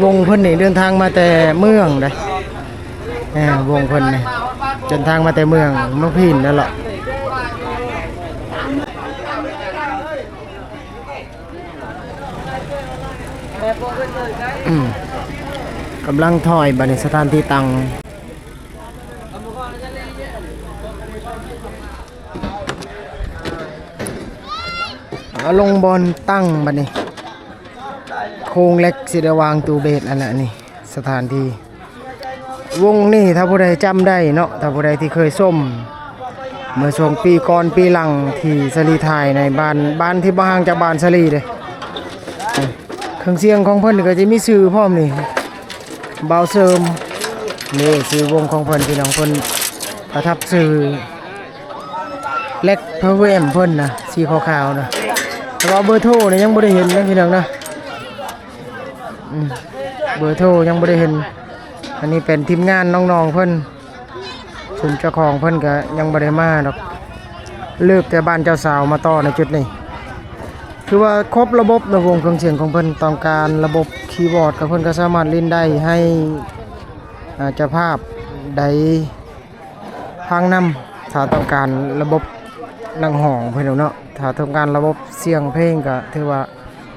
ວົງເພິ່ນນີ້ເດີນທາງມາແຕ່ເມືອງໃດ໋ ເອີ ວົງເພິ່ນນີ້ເດີນທາງມາແຕ່ເມືອງ ເມືອງພີນນັ້ນລະ. ອືມ ກຳລັງຖອຍ ບັດນີ້ສະຖານທີ່ຕັ້ງ ເອົາລົງບ່ອນຕັ້ງ ບັດນີ້ໂຄງເຫຼັກຊິໄດ້ວາງຕູ້ເບດ ອັນລະນີ້ ສະຖານທີ່ ວົງນີ້ ຖ້າຜູ້ໃດຈຳໄດ້ເນາະ ຖ້າຜູ້ໃດທີ່ເຄີຍຊົມເມື່ອຊ່ວງປີກ່ອນປີຫຼັງ ທີ່ສາລີຖ່າຍໃນບ້ານ ບ້ານທີ່ບໍ່ຫ່າງຈາກບ້ານສາລີເດ້. ເຄື່ອງສຽງຂອງເພິ່ນກໍຈະມີຊື່ພ້ອມນີ້ ບ່າວເສີມ ນີ້ຊື່ວົງຂອງເພິ່ນ ພີ່ນ້ອງ ເພິ່ນປະທັບຊື່ ແລັກພາວເວີ ເພິ່ນນະ ສີຂາວໆນະ ແຕ່ວ່າເບີໂທນີ້ຍັງບໍ່ໄດ້ເຫັນນະ ພີ່ນ້ອງນະ. ອືມ ເບີໂທຍັງບໍ່ໄດ້ເຫັນ. ອັນນີ້ເປັນທີມງານນ້ອງໆເພິ່ນ ຊຸມເຈົ້າຂອງເພິ່ນກະຍັງບໍ່ໄດ້ມາດອກ ເລີກແຕ່ບ້ານເຈົ້າສາວມາຕໍ່ໃນຈຸດນີ້. ຄືວ່າຄົບລະບົບໃນວົງເຄື່ອງສຽງຂອງເພິ່ນ ຕ້ອງການລະບົບຄີບອດ ກໍເພິ່ນກໍສາມາດຫຼິ້ນໄດ້ ໃຫ້ ອາ ເຈົ້າພາບໃດ ຟັງນຳ ຖ້າຕ້ອງການລະບົບນັກຮ້ອງເພິ່ນເນາະ ຖ້າຕ້ອງການລະບົບສຽງເພງກໍຖືວ່າ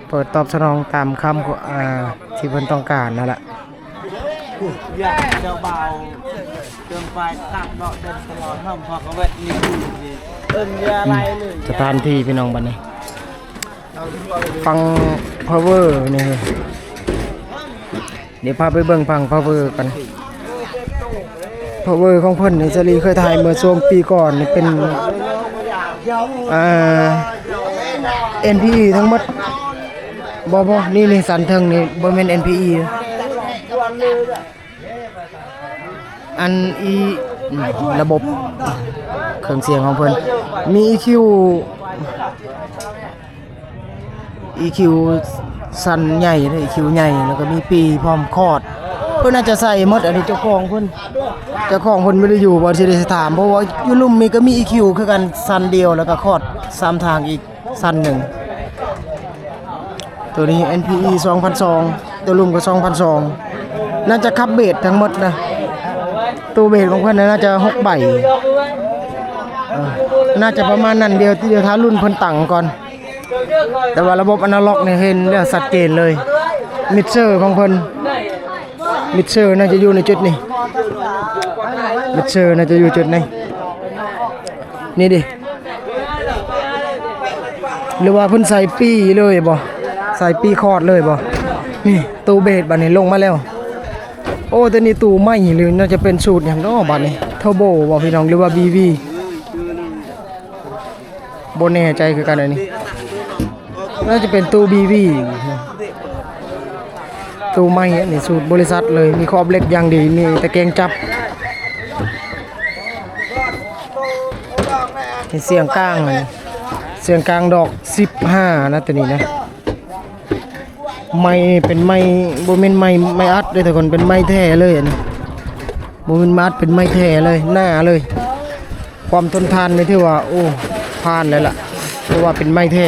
ເປີດຕອບສະໜອງຕາມຄຳ ອາ ທີ່ເພິ່ນຕ້ອງການນັ້ນລະ. ຢາກເຈົ້າບ່າວເຄື່ອງໄຟຕັກເນາະ ເດີນຕະຫຼອດຫ້ອງ ພໍກະແວັດນີ້ ເອີ້ນຢາໄລ່ເລີຍ. ສະຖານທີ່ພີ່ນ້ອງ ບັດນີ້ຟັງພາວເວີນີ້ ດຽວພາໄປເບິ່ງຟັງພາວເວີກັນ. ພາວເວີຂອງເພິ່ນນີ້ ສາລີເຄີຍຖ່າຍເມື່ອຊ່ວງປີກ່ອນນີ້ ເປັນ ເອີ ເອັນພີອີ ທັງໝົດ. ບໍ່ ບໍ່ ນີ້ ນີ້ ສັນເທິງນີ້ ບໍ່ແມ່ນເອັນພີອີ ອັນອີ ລະບົບເຄື່ອງສຽງຂອງເພິ່ນ ມີອີຄິວ ອີຄິວສັນໃຫຍ່ເດ້ ອີຄິວໃຫຍ່ ແລ້ວກໍມີປີພ້ອມຄອດ ເພິ່ນອາດຈະໃສ່ໝົດ. ອັນນີ້ເຈົ້າຂອງເພິ່ນ ເຈົ້າຂອງເພິ່ນບໍ່ໄດ້ຢູ່ ບໍ່ຊິໄດ້ຖາມ ເພາະວ່າຢູ່ລຸ່ມນີ້ກໍມີອີຄິວຄືກັນ ສັນດຽວ ແລ້ວກໍຄອດສາມທາງອີກສັນໜຶ່ງ. ໂຕນີ້ເອັນພີອີສອງພັນສອງ ໂຕລຸ່ມກໍສອງພັນສອງ ໜ້າຈະຂັບເບດທັງໝົດນະ. ໂຕເບດຂອງເພິ່ນນະ ໜ້າຈະຫົກໃບ ເອີ ໜ້າຈະປະມານນັ້ນ. ດຽວ ດຽວຖ້າລຸ້ນເພິ່ນຕັ້ງກ່ອນ ແຕ່ວ່າລະບົບອານາລັອກນີ້ເຫັນແລ້ວຊັດເຈນເລີຍ. ມິກເຊີຂອງເພິ່ນ ມິກເຊີໜ້າຈະຢູ່ໃນຈຸດນີ້ ມິກເຊີໜ້າຈະຢູ່ຈຸດນີ້ ນີ້ເດ້ ຫຼືວ່າເພິ່ນໃສ່ປີ້ເລີຍບໍ່ ໃສ່ປີ້ຄອດເລີຍບໍ່. ນີ້ໂຕເບດບັດນີ້ລົງມາແລ້ວ. ໂອ້ ໂຕນີ້ຕູ້ໃໝ່ ຫຼືໜ້າຈະເປັນສູດຫຍັງເນາະບັດນີ້ ເທີໂບບໍ່ພີ່ນ້ອງ ຫຼືວ່າບີວີ ບໍ່ແນ່ໃຈຄືກັນ. ອັນນີ້ໜ້າຈະເປັນຕູ້ບີວີ ຕູ້ໃໝ່ ອັນນີ້ສູດບໍລິສັດເລີຍ ມີຂອບເຫຼັກຢ່າງດີ ມີຕະແກງຈັບ. ເປັນສຽງກາງ ອັນນີ້ສຽງກາງດອກສິບຫ້ານະ ໂຕນີ້ນະ. ໄມ້ນີ້ເປັນໄມ້ ບໍ່ແມ່ນໄມ້ ໄມ້ອັດເດ້ທຸກຄົນ ເປັນໄມ້ແທ້ເລີຍ. ອັນນີ້ບໍ່ແມ່ນໄມ້ອັດ ເປັນໄມ້ແທ້ເລີຍ ໜາເລີຍ. ຄວາມທົນທານນີ້ຖືວ່າ ໂອ້ ຜ່ານແລ້ວລະ ເພາະວ່າເປັນໄມ້ແທ້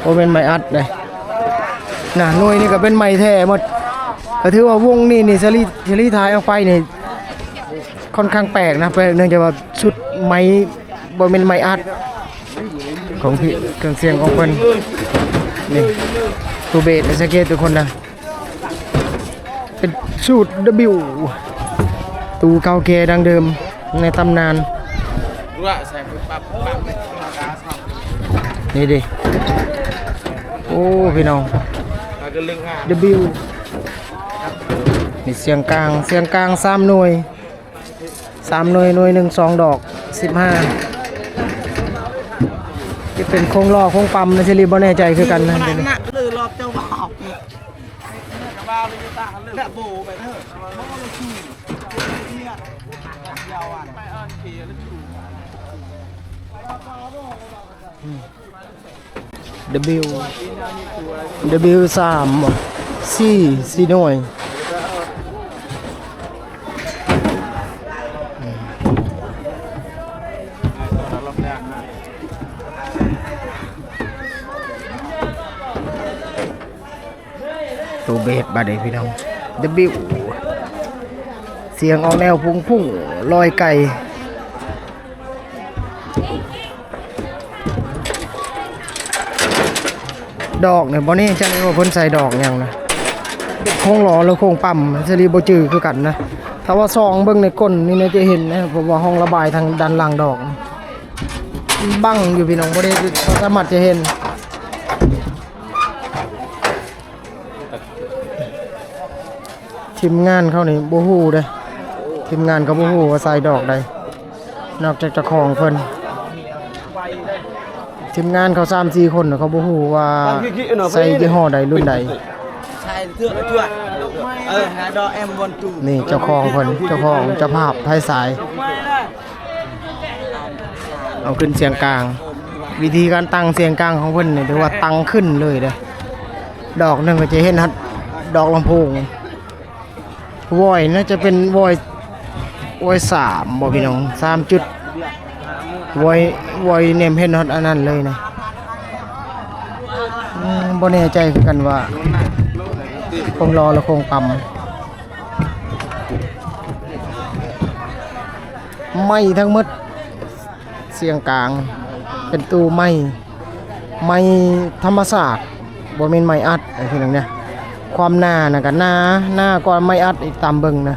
ບໍ່ແມ່ນໄມ້ອັດເດ້. ນະ ໜ່ວຍນີ້ກໍເປັນໄມ້ແທ້ໝົດ ກໍຖືວ່າວົງນີ້ນີ້ ສາລີ ສາລີຖ່າຍອອກໄປນີ້ ຄ່ອນຂ້າງແປກນະ ແປກເນື່ອງຈາກວ່າຊຸດໄມ້ ບໍ່ແມ່ນໄມ້ອັດ ຂອງທີ່ເຄື່ອງສຽງຂອງເພິ່ນ. ນີ້ຕູ້ເບດ ສັງເກດທຸກຄົນນະ ເປັນສູດດັບເບິນຢູ ຕູ້ເກົ່າແກ່ດັ້ງເດີມໃນຕຳນານ. ນີ້ເດ້ ໂອ້ ພີ່ນ້ອງ ດັບເບິນຢູ ນີ້ສຽງກາງ ສຽງກາງສາມໜ່ວຍ ສາມໜ່ວຍ ໜ່ວຍໜຶ່ງສອງດອກ ສິບຫ້າ ຈະເປັນໂຄງລໍ້ໂຄງປ້ຳນະ ຊິລີບໍ່ແນ່ໃຈຄືກັນນະ. ອືມ W W ສາມ ສີ່ ສີ່ໜ່ວຍ. ໂຕເບດບາດນີ້ພີ່ນ້ອງ W ສຽງອອກແນວພຸ້ງໆ ລອຍໄກ. ດອກນີ້ບໍ່ແນ່ໃຈວ່າເພິ່ນໃສ່ດອກຫຍັງນະ ໂຄ້ງລໍ້ ຫຼື ໂຄ້ງປ້ຳ ສາລີບໍ່ຈື່ຄືກັນນະ. ຖ້າວ່າສ່ອງເບິ່ງໃນກົ້ນນີ້ນະຈະເຫັນນະ ເພາະວ່າຮ່ອງລະບາຍທາງດ້ານຫຼັງດອກ ບັງຢູ່ພີ່ນ້ອງ ບໍ່ໄດ້ ບໍ່ສາມາດຈະເຫັນ. ທີມງານເຂົານີ້ບໍ່ຮູ້ເດ້ ທີມງານເຂົາບໍ່ຮູ້ວ່າໃສ່ດອກໃດ ນອກຈາກເຈົ້າຂອງເພິ່ນ. ທີມງານເຂົາສາມສີ່ຄົນ ເຂົາບໍ່ຮູ້ວ່າໃສ່ຍີ່ຫໍ້ໃດ ລຸ້ນໃດ. ໃສ່ເທື່ອລະຖ້ວຍ ເອີ ຫາດອກ M one two ນີ້ເຈົ້າຂອງເພິ່ນ ເຈົ້າຂອງເຈົ້າພາບໄພສາຍ. ເອົາຂຶ້ນສຽງກາງ ວິທີການຕັ້ງສຽງກາງຂອງເພິ່ນນີ້ ຖືວ່າຕັ້ງຂຶ້ນເລີຍເດ້. ດອກໜຶ່ງກໍຈະເຫັນຮອດດອກລຳໂພງ. ວອຍໜ້າຈະເປັນວອຍ ວອຍສາມບໍ່ພີ່ນ້ອງ ສາມຈຸດ ວອຍ ວອຍແນມເຫັນຮອດອັນນັ້ນເລີຍນະ. ອືມ ບໍ່ແນ່ໃຈຄືກັນວ່າໂຄ້ງລໍ້ ຫຼື ໂຄ້ງປ້ຳ. ໄມ້ທັງໝົດ ສຽງກາງເປັນຕູ້ໄມ້ ໄມ້ທຳມະຊາດ ບໍ່ແມ່ນໄມ້ອັດ ພີ່ນ້ອງເນາະ. ຄວາມໜານະກະໜາ ໜາກວ່າໄມ້ອັດອີກຕາມເບິ່ງນະ.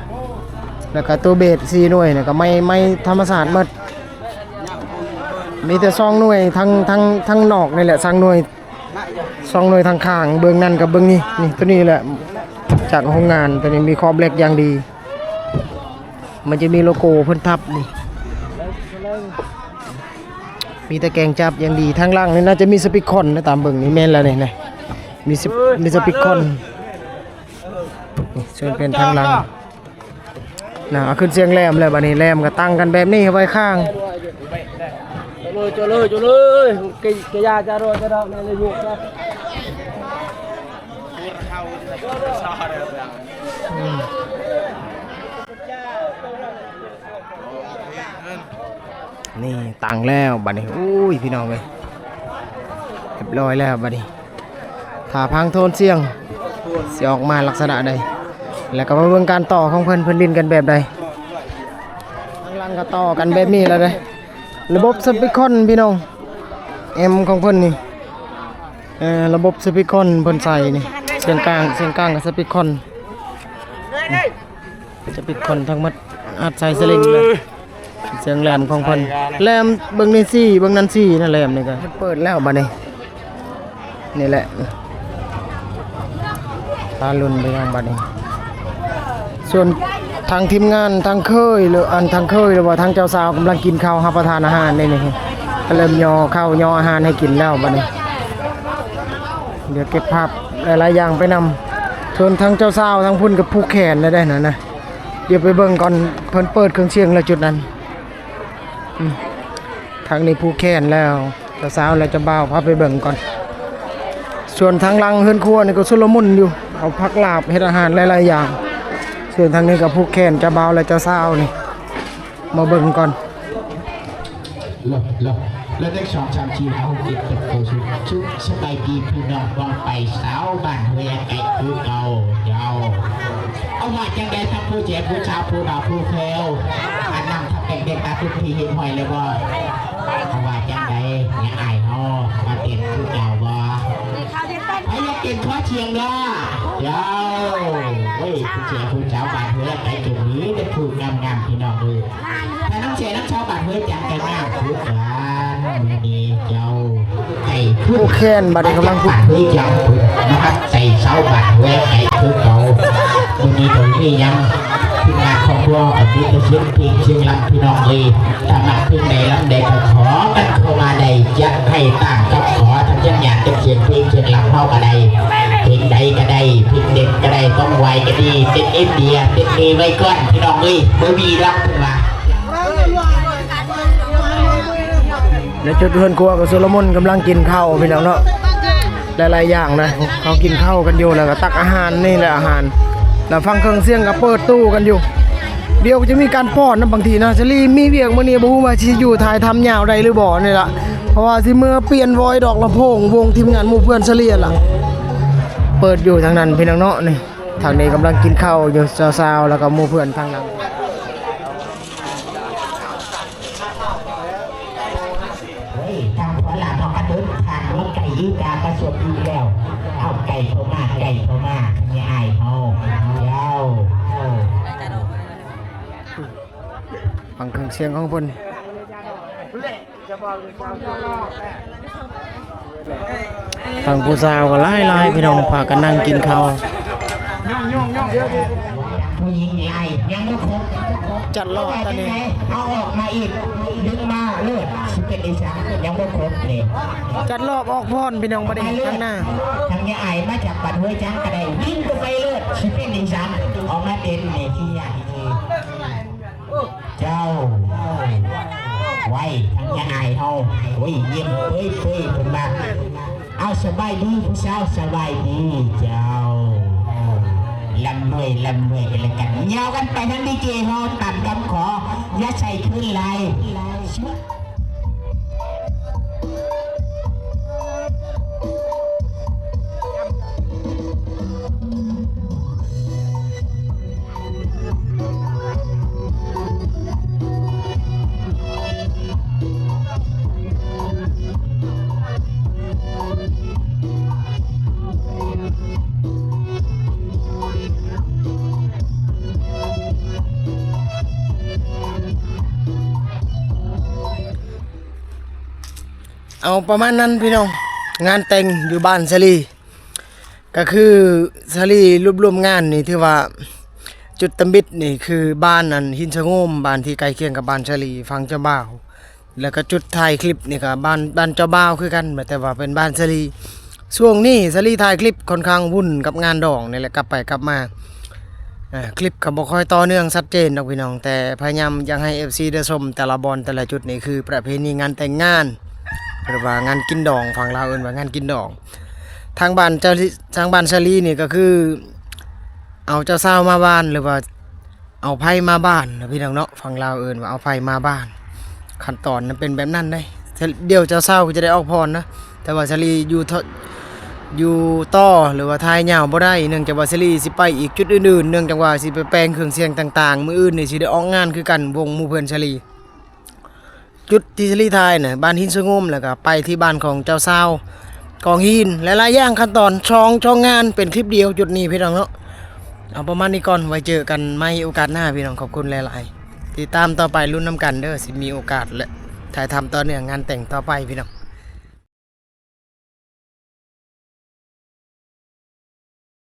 ແລ້ວກະໂຕເບດສີ່ໜ່ວຍນະກະໄມ້ ໄມ້ທຳມະຊາດໝົດ ມີແຕ່ສອງໜ່ວຍ ທັງ ທັງ ທັງນອກນີ້ແຫຼະ ສາມໜ່ວຍ ສອງໜ່ວຍທາງຂ້າງ ເບື້ອງນັ້ນກັບເບື້ອງນີ້ ນີ້ ໂຕນີ້ແຫຼະ ຈາກໂຮງງານ ໂຕນີ້ມີຂອບເຫຼັກຢ່າງດີ ມັນຈະມີໂລໂກ້ເພິ່ນທັບນີ້ ມີຕະແກງຈັບຢ່າງດີ. ທາງຫຼັງນີ້ໜ້າຈະມີສະປີກຄອນນະ ຕາມເບິ່ງນີ້ແມ່ນແລ້ວນີ້ນະ ມີສະ ມີສະປີກຄອນນີ້ ເຊິ່ງເປັນທາງຫຼັງ. ນະ ເອົາຂຶ້ນສຽງແຫຼມແລ້ວ ບາດນີ້ແຫຼມກໍຕັ້ງກັນແບບນີ້ໄວ້ຂ້າງ. ນີ້ຕັ້ງແລ້ວບາດນີ້ ໂອ້ຍ ພີ່ນ້ອງເອີຍ ຮຽບຮ້ອຍແລ້ວບາດນີ້. ຖ້າຟັງໂທນສຽງຊິອອກມາລັກສະນະໃດ ແລ້ວກໍມາເບິ່ງການຕໍ່ຂອງເພິ່ນ ເພິ່ນຫຼິ້ນກັນແບບໃດ. ທາງຫຼັງກໍຕໍ່ກັນແບບນີ້ແລ້ວເດ້ ລະບົບສະປີກຄອນພີ່ນ້ອງ ແອມຂອງເພິ່ນນີ້ ເອີ ລະບົບສະປີກຄອນເພິ່ນໃສ່ນີ້ ສຽງກາງ ສຽງກາງກັບສະປີກຄອນ ສະປີກຄອນທັງໝົດ ອັດໃສ່ສະລິງເລີຍ. ສຽງແຫຼມຂອງເພິ່ນ ແຫຼມເບິ່ງນີ້ສີ່ ເບິ່ງນັ້ນສີ່ນະ ແຫຼມນີ້ກໍເພິ່ນເປີດແລ້ວບາດນີ້ ນີ້ແຫຼະ ຕາລຸນໄປທາງບາດນີ້. ສ່ວນທາງທີມງານ ທາງເຂີຍ ຫຼື ອັນ ທາງເຂີຍ ຫຼືວ່າທາງເຈົ້າສາວກຳລັງກິນເຂົ້າ ຮັບປະທານອາຫານໃນນີ້ ເລີ່ມຍໍເຂົ້າຍໍອາຫານໃຫ້ກິນແລ້ວບາດນີ້. ດຽວເກັບພາບຫຼາຍໆຢ່າງໄປນຳ. ສ່ວນທາງເຈົ້າສາວທາງພຸ້ນກໍຜູກແຂນແລ້ວເດ້ນັ້ນນະ. ດຽວໄປເບິ່ງກ່ອນ ເພິ່ນເປີດເຄື່ອງສຽງແລ້ວຈຸດນັ້ນ. ອືມ ທາງນີ້ຜູກແຂນແລ້ວ ເຈົ້າສາວແລະເຈົ້າບ່າວ ພາໄປເບິ່ງກ່ອນ. ສ່ວນທາງຫຼັງເຮືອນຄົວນີ້ກໍຊຸນລະມຸນຢູ່ ເອົາຜັກລາບເຮັດອາຫານຫຼາຍໆຢ່າງ. ສ່ວນທາງນີ້ກໍຜູກແຂນເຈົ້າບ່າວແລະເຈົ້າສາວນີ້ ມາເບິ່ງກ່ອນ. ລະ ລະ ລະ ໜຶ່ງ ສອງ ສາມ ສີ່ ຫ້າ ຫົກ ເຈັດ ແປດ ເກົ້າ ສິບ ສຸກສະບາຍດີພີ່ນ້ອງປ້ອງໄປຊາວບ້ານຫ້ວຍໄກ່ຄືເກົ່າເຈົ້າ. ເອົາວ່າຈັ່ງໃດທັງຜູ້ແຈກຜູ້ສາວຜູ້ບ່າວຜູ້ແພ້ວ ອັນນຳທັງເດັກໆຕາທຸກທີ່ຮຽບຮ້ອຍແລ້ວບໍ່? ເອົາວ່າຈັ່ງໃດ ຍັງອາຍເຮົາມາເຕັ້ນຄືເກົ່າບໍ່? ໃຜຢາກເຕັ້ນຂໍສຽງເດີ້ ເຈົ້າ. ໂອ້ຍ ຜູ້ແຈກຜູ້ສາວບ້ານຫ້ວຍໄກ່ຈົງມີແຕ່ຜູ້ງາມໆ ພີ່ນ້ອງເອີຍ. ຖ້ານຳແຊນຳຊາວບ້ານຫ້ວຍຈັນກໍງາມຄືກັນ. ມື້ນີ້ເຈົ້າໄດ້ຜູກແຂນ ບາດນີ້ກຳລັງຜູກ ມາຮັບໃສ່ຊາວບ້ານຫ້ວຍໄກ່ຄືເກົ່າ. ມື້ນີ້ກໍມີຫຍັງ ທີມງານຄອບຄົວກໍມີແຕ່ສຽງເພງສຽງລຳ ພີ່ນ້ອງເອີຍ. ຖ້າມັກເພງໃດລຳໃດກໍຂໍກັນເຂົ້າມາໄດ້ ຈະໃຫ້ຕາມຄຳຂໍ ທັງສັນຍານເປັນສຽງເພງສຽງລຳເຮົາກໍໄດ້ ເພງໃດກໍໄດ້ ເພງເດັດກໍໄດ້ ຕ້ອງໄຫວກໍດີ ເຕັ້ນອິນເດຍ ເຕັ້ນເອໄວ້ກ່ອນ ພີ່ນ້ອງເອີຍ ບໍ່ມີດອກເພິ່ນວ່າ. ໃນຈຸດເຮືອນຄົວກໍຊຸລະມຸນກຳລັງກິນເຂົ້າ ພີ່ນ້ອງເນາະ. ຫຼາຍໆຢ່າງນະ ເຂົາກິນເຂົ້າກັນຢູ່ ແລ້ວກໍຕັກອາຫານ ນີ້ແຫຼະອາຫານ ແລ້ວຟັງເຄື່ອງສຽງກໍເປີດຕູ້ກັນຢູ່. ດຽວຈະມີການປ້ອນນຳ ບາງທີນະ ສາລີມີວຽກມື້ນີ້ ບໍ່ຮູ້ວ່າຊິຢູ່ຖ່າຍທຳຍາວໄດ້ຫຼືບໍ່ນີ້ລະ ເພາະວ່າຊິເມືອປ່ຽນວອຍດອກລຳໂພງ ວົງທີມງານໝູ່ເພື່ອນສາລີຫັ້ນລະ ເປີດຢູ່ທາງນັ້ນພີ່ນ້ອງເນາະ. ນີ້ ທາງນີ້ກຳລັງກິນເຂົ້າຢູ່ ສາວໆ ແລ້ວກໍໝູ່ເພື່ອນທາງຫຼັງ. ເຮີ້ຍ ທາງຂວາລາດເຮົາກະເດີນຜ່ານເມືອງໄກອີກາກະສວບອີກແລ້ວ. ເອົາ ໃກ້ເຂົ້າມາ ໃກ້ເຂົ້າມາ ແມ່ອ້າຍເຮົາ ເຈົ້າ. ຟັງເຄື່ອງສຽງຂອງເພິ່ນ. ທາງຜູ້ສາວກໍຫຼາຍໆ ພີ່ນ້ອງ ພາກັນນັ່ງກິນເຂົ້າ. ຜູ້ຍິງຫຼາຍ ຍັງບໍ່ຄົບ. ຈັດລອບຕອນນີ້ ເອົາອອກມາອີກ ດຶງມາໂລດ ຊິເປັນອີສານ ຍັງບໍ່ຄົບເລີຍ. ຈັດລອບອອກພອນພີ່ນ້ອງ ບັດນີ້ທາງໜ້າ ທາງຍາອາຍມາຈາກບ້ານຫ້ວຍຈາງກະໄດ້ ຍິງເຂົ້າໄປໂລດ ຊິເປັນອີສານ ອອກມາເຕັ້ນໃນທີ່ຍາກ. ເຈົ້າ ໄວ້ ທາງຍາອາຍເຮົາ ໂອ້ຍ ຍິ້ມເປີຍໆ ເພິ່ນວ່າ. ເອົາ ສະບາຍດີຜູ້ສາວ ສະບາຍດີ ເຈົ້າ. ລຳລວຍ ລຳລວຍກັນລະກັນ ຍາວກັນໄປທາງດີເຈເຮົາ ຕາມຄຳຂໍ ຢ່າໃສ່ຄືນຫຼາຍ. ເອົາປະມານນັ້ນພີ່ນ້ອງ ງານແຕ່ງຢູ່ບ້ານສາລີ ກະຄືສາລີລວບລວມງານນີ້ ຖືວ່າຈຸດຕຳອິດນີ້ຄືບ້ານອັນຫີນສະໂງມ ບ້ານທີ່ໃກ້ຄຽງກັບບ້ານສາລີ ຝັ່ງເຈົ້າບ່າວ ແລ້ວກະຈຸດຖ່າຍຄລິບນີ້ກະບ້ານ ບ້ານເຈົ້າບ່າວຄືກັນ ແຕ່ວ່າເປັນບ້ານສາລີ. ຊ່ວງນີ້ສາລີຖ່າຍຄລິບຄ່ອນຂ້າງວຸ່ນກັບງານດອງນີ້ແຫຼະ ກັບໄປກັບມາ. ອ່າ ຄລິບກໍບໍ່ຄ່ອຍຕໍ່ເນື່ອງຊັດເຈນດອກພີ່ນ້ອງ ແຕ່ພະຍາຍາມຢາກໃຫ້ເອັຟຊີໄດ້ຊົມແຕ່ລະບ່ອນແຕ່ລະຈຸດ ນີ້ຄືປະເພນີງານແຕ່ງງານ ຫຼືວ່າງານກິນດອງ ຝັ່ງລາວເອີ້ນວ່າງານກິນດອງ. ທາງບ້ານເຈົ້າ ທາງບ້ານສາລີນີ້ກໍຄືເອົາເຈົ້າສາວມາບ້ານ ຫຼືວ່າເອົາໃພ້ມາບ້ານນະພີ່ນ້ອງເນາະ ຝັ່ງລາວເອີ້ນວ່າເອົາໃພ້ມາບ້ານ. ຂັ້ນຕອນມັນເປັນແບບນັ້ນເດ້ ດຽວເຈົ້າສາວກໍຈະໄດ້ອອກພອນນະ ແຕ່ວ່າສາລີຢູ່ ຢູ່ຕໍ່ ຫຼືວ່າຖ່າຍຍາວບໍ່ໄດ້ ເນື່ອງຈາກວ່າສາລີຊິໄປອີກຈຸດອື່ນໆ ເນື່ອງຈາກວ່າຊິໄປແປງເຄື່ອງສຽງຕ່າງໆ ມື້ອື່ນນີ້ຊິໄດ້ອອກງານຄືກັນ ວົງໝູ່ເພື່ອນສາລີ. ຈຸດທີ່ສາລີຖ່າຍນະ ບ້ານຫີນສະໂງມ ແລ້ວກໍໄປທີ່ບ້ານຂອງເຈົ້າສາວກອງຫີນ ຫຼາຍໆຢ່າງ ຂັ້ນຕອນ ສອງ ສອງງານເປັນຄລິບດຽວ ຈຸດນີ້ພີ່ນ້ອງເນາະ. ເອົາປະມານນີ້ກ່ອນ ໄວ້ເຈີກັນໃໝ່ໂອກາດໜ້າພີ່ນ້ອງ ຂອບຄຸນຫຼາຍໆ ຕິດຕາມຕໍ່ໄປ ລຸ້ນນຳກັນເດີ ຊິມີໂອກາດ ແລະ ຖ່າຍທຳຕໍ່ເນື່ອງງານແຕ່ງຕໍ່ໄປພີ່ນ້ອງ.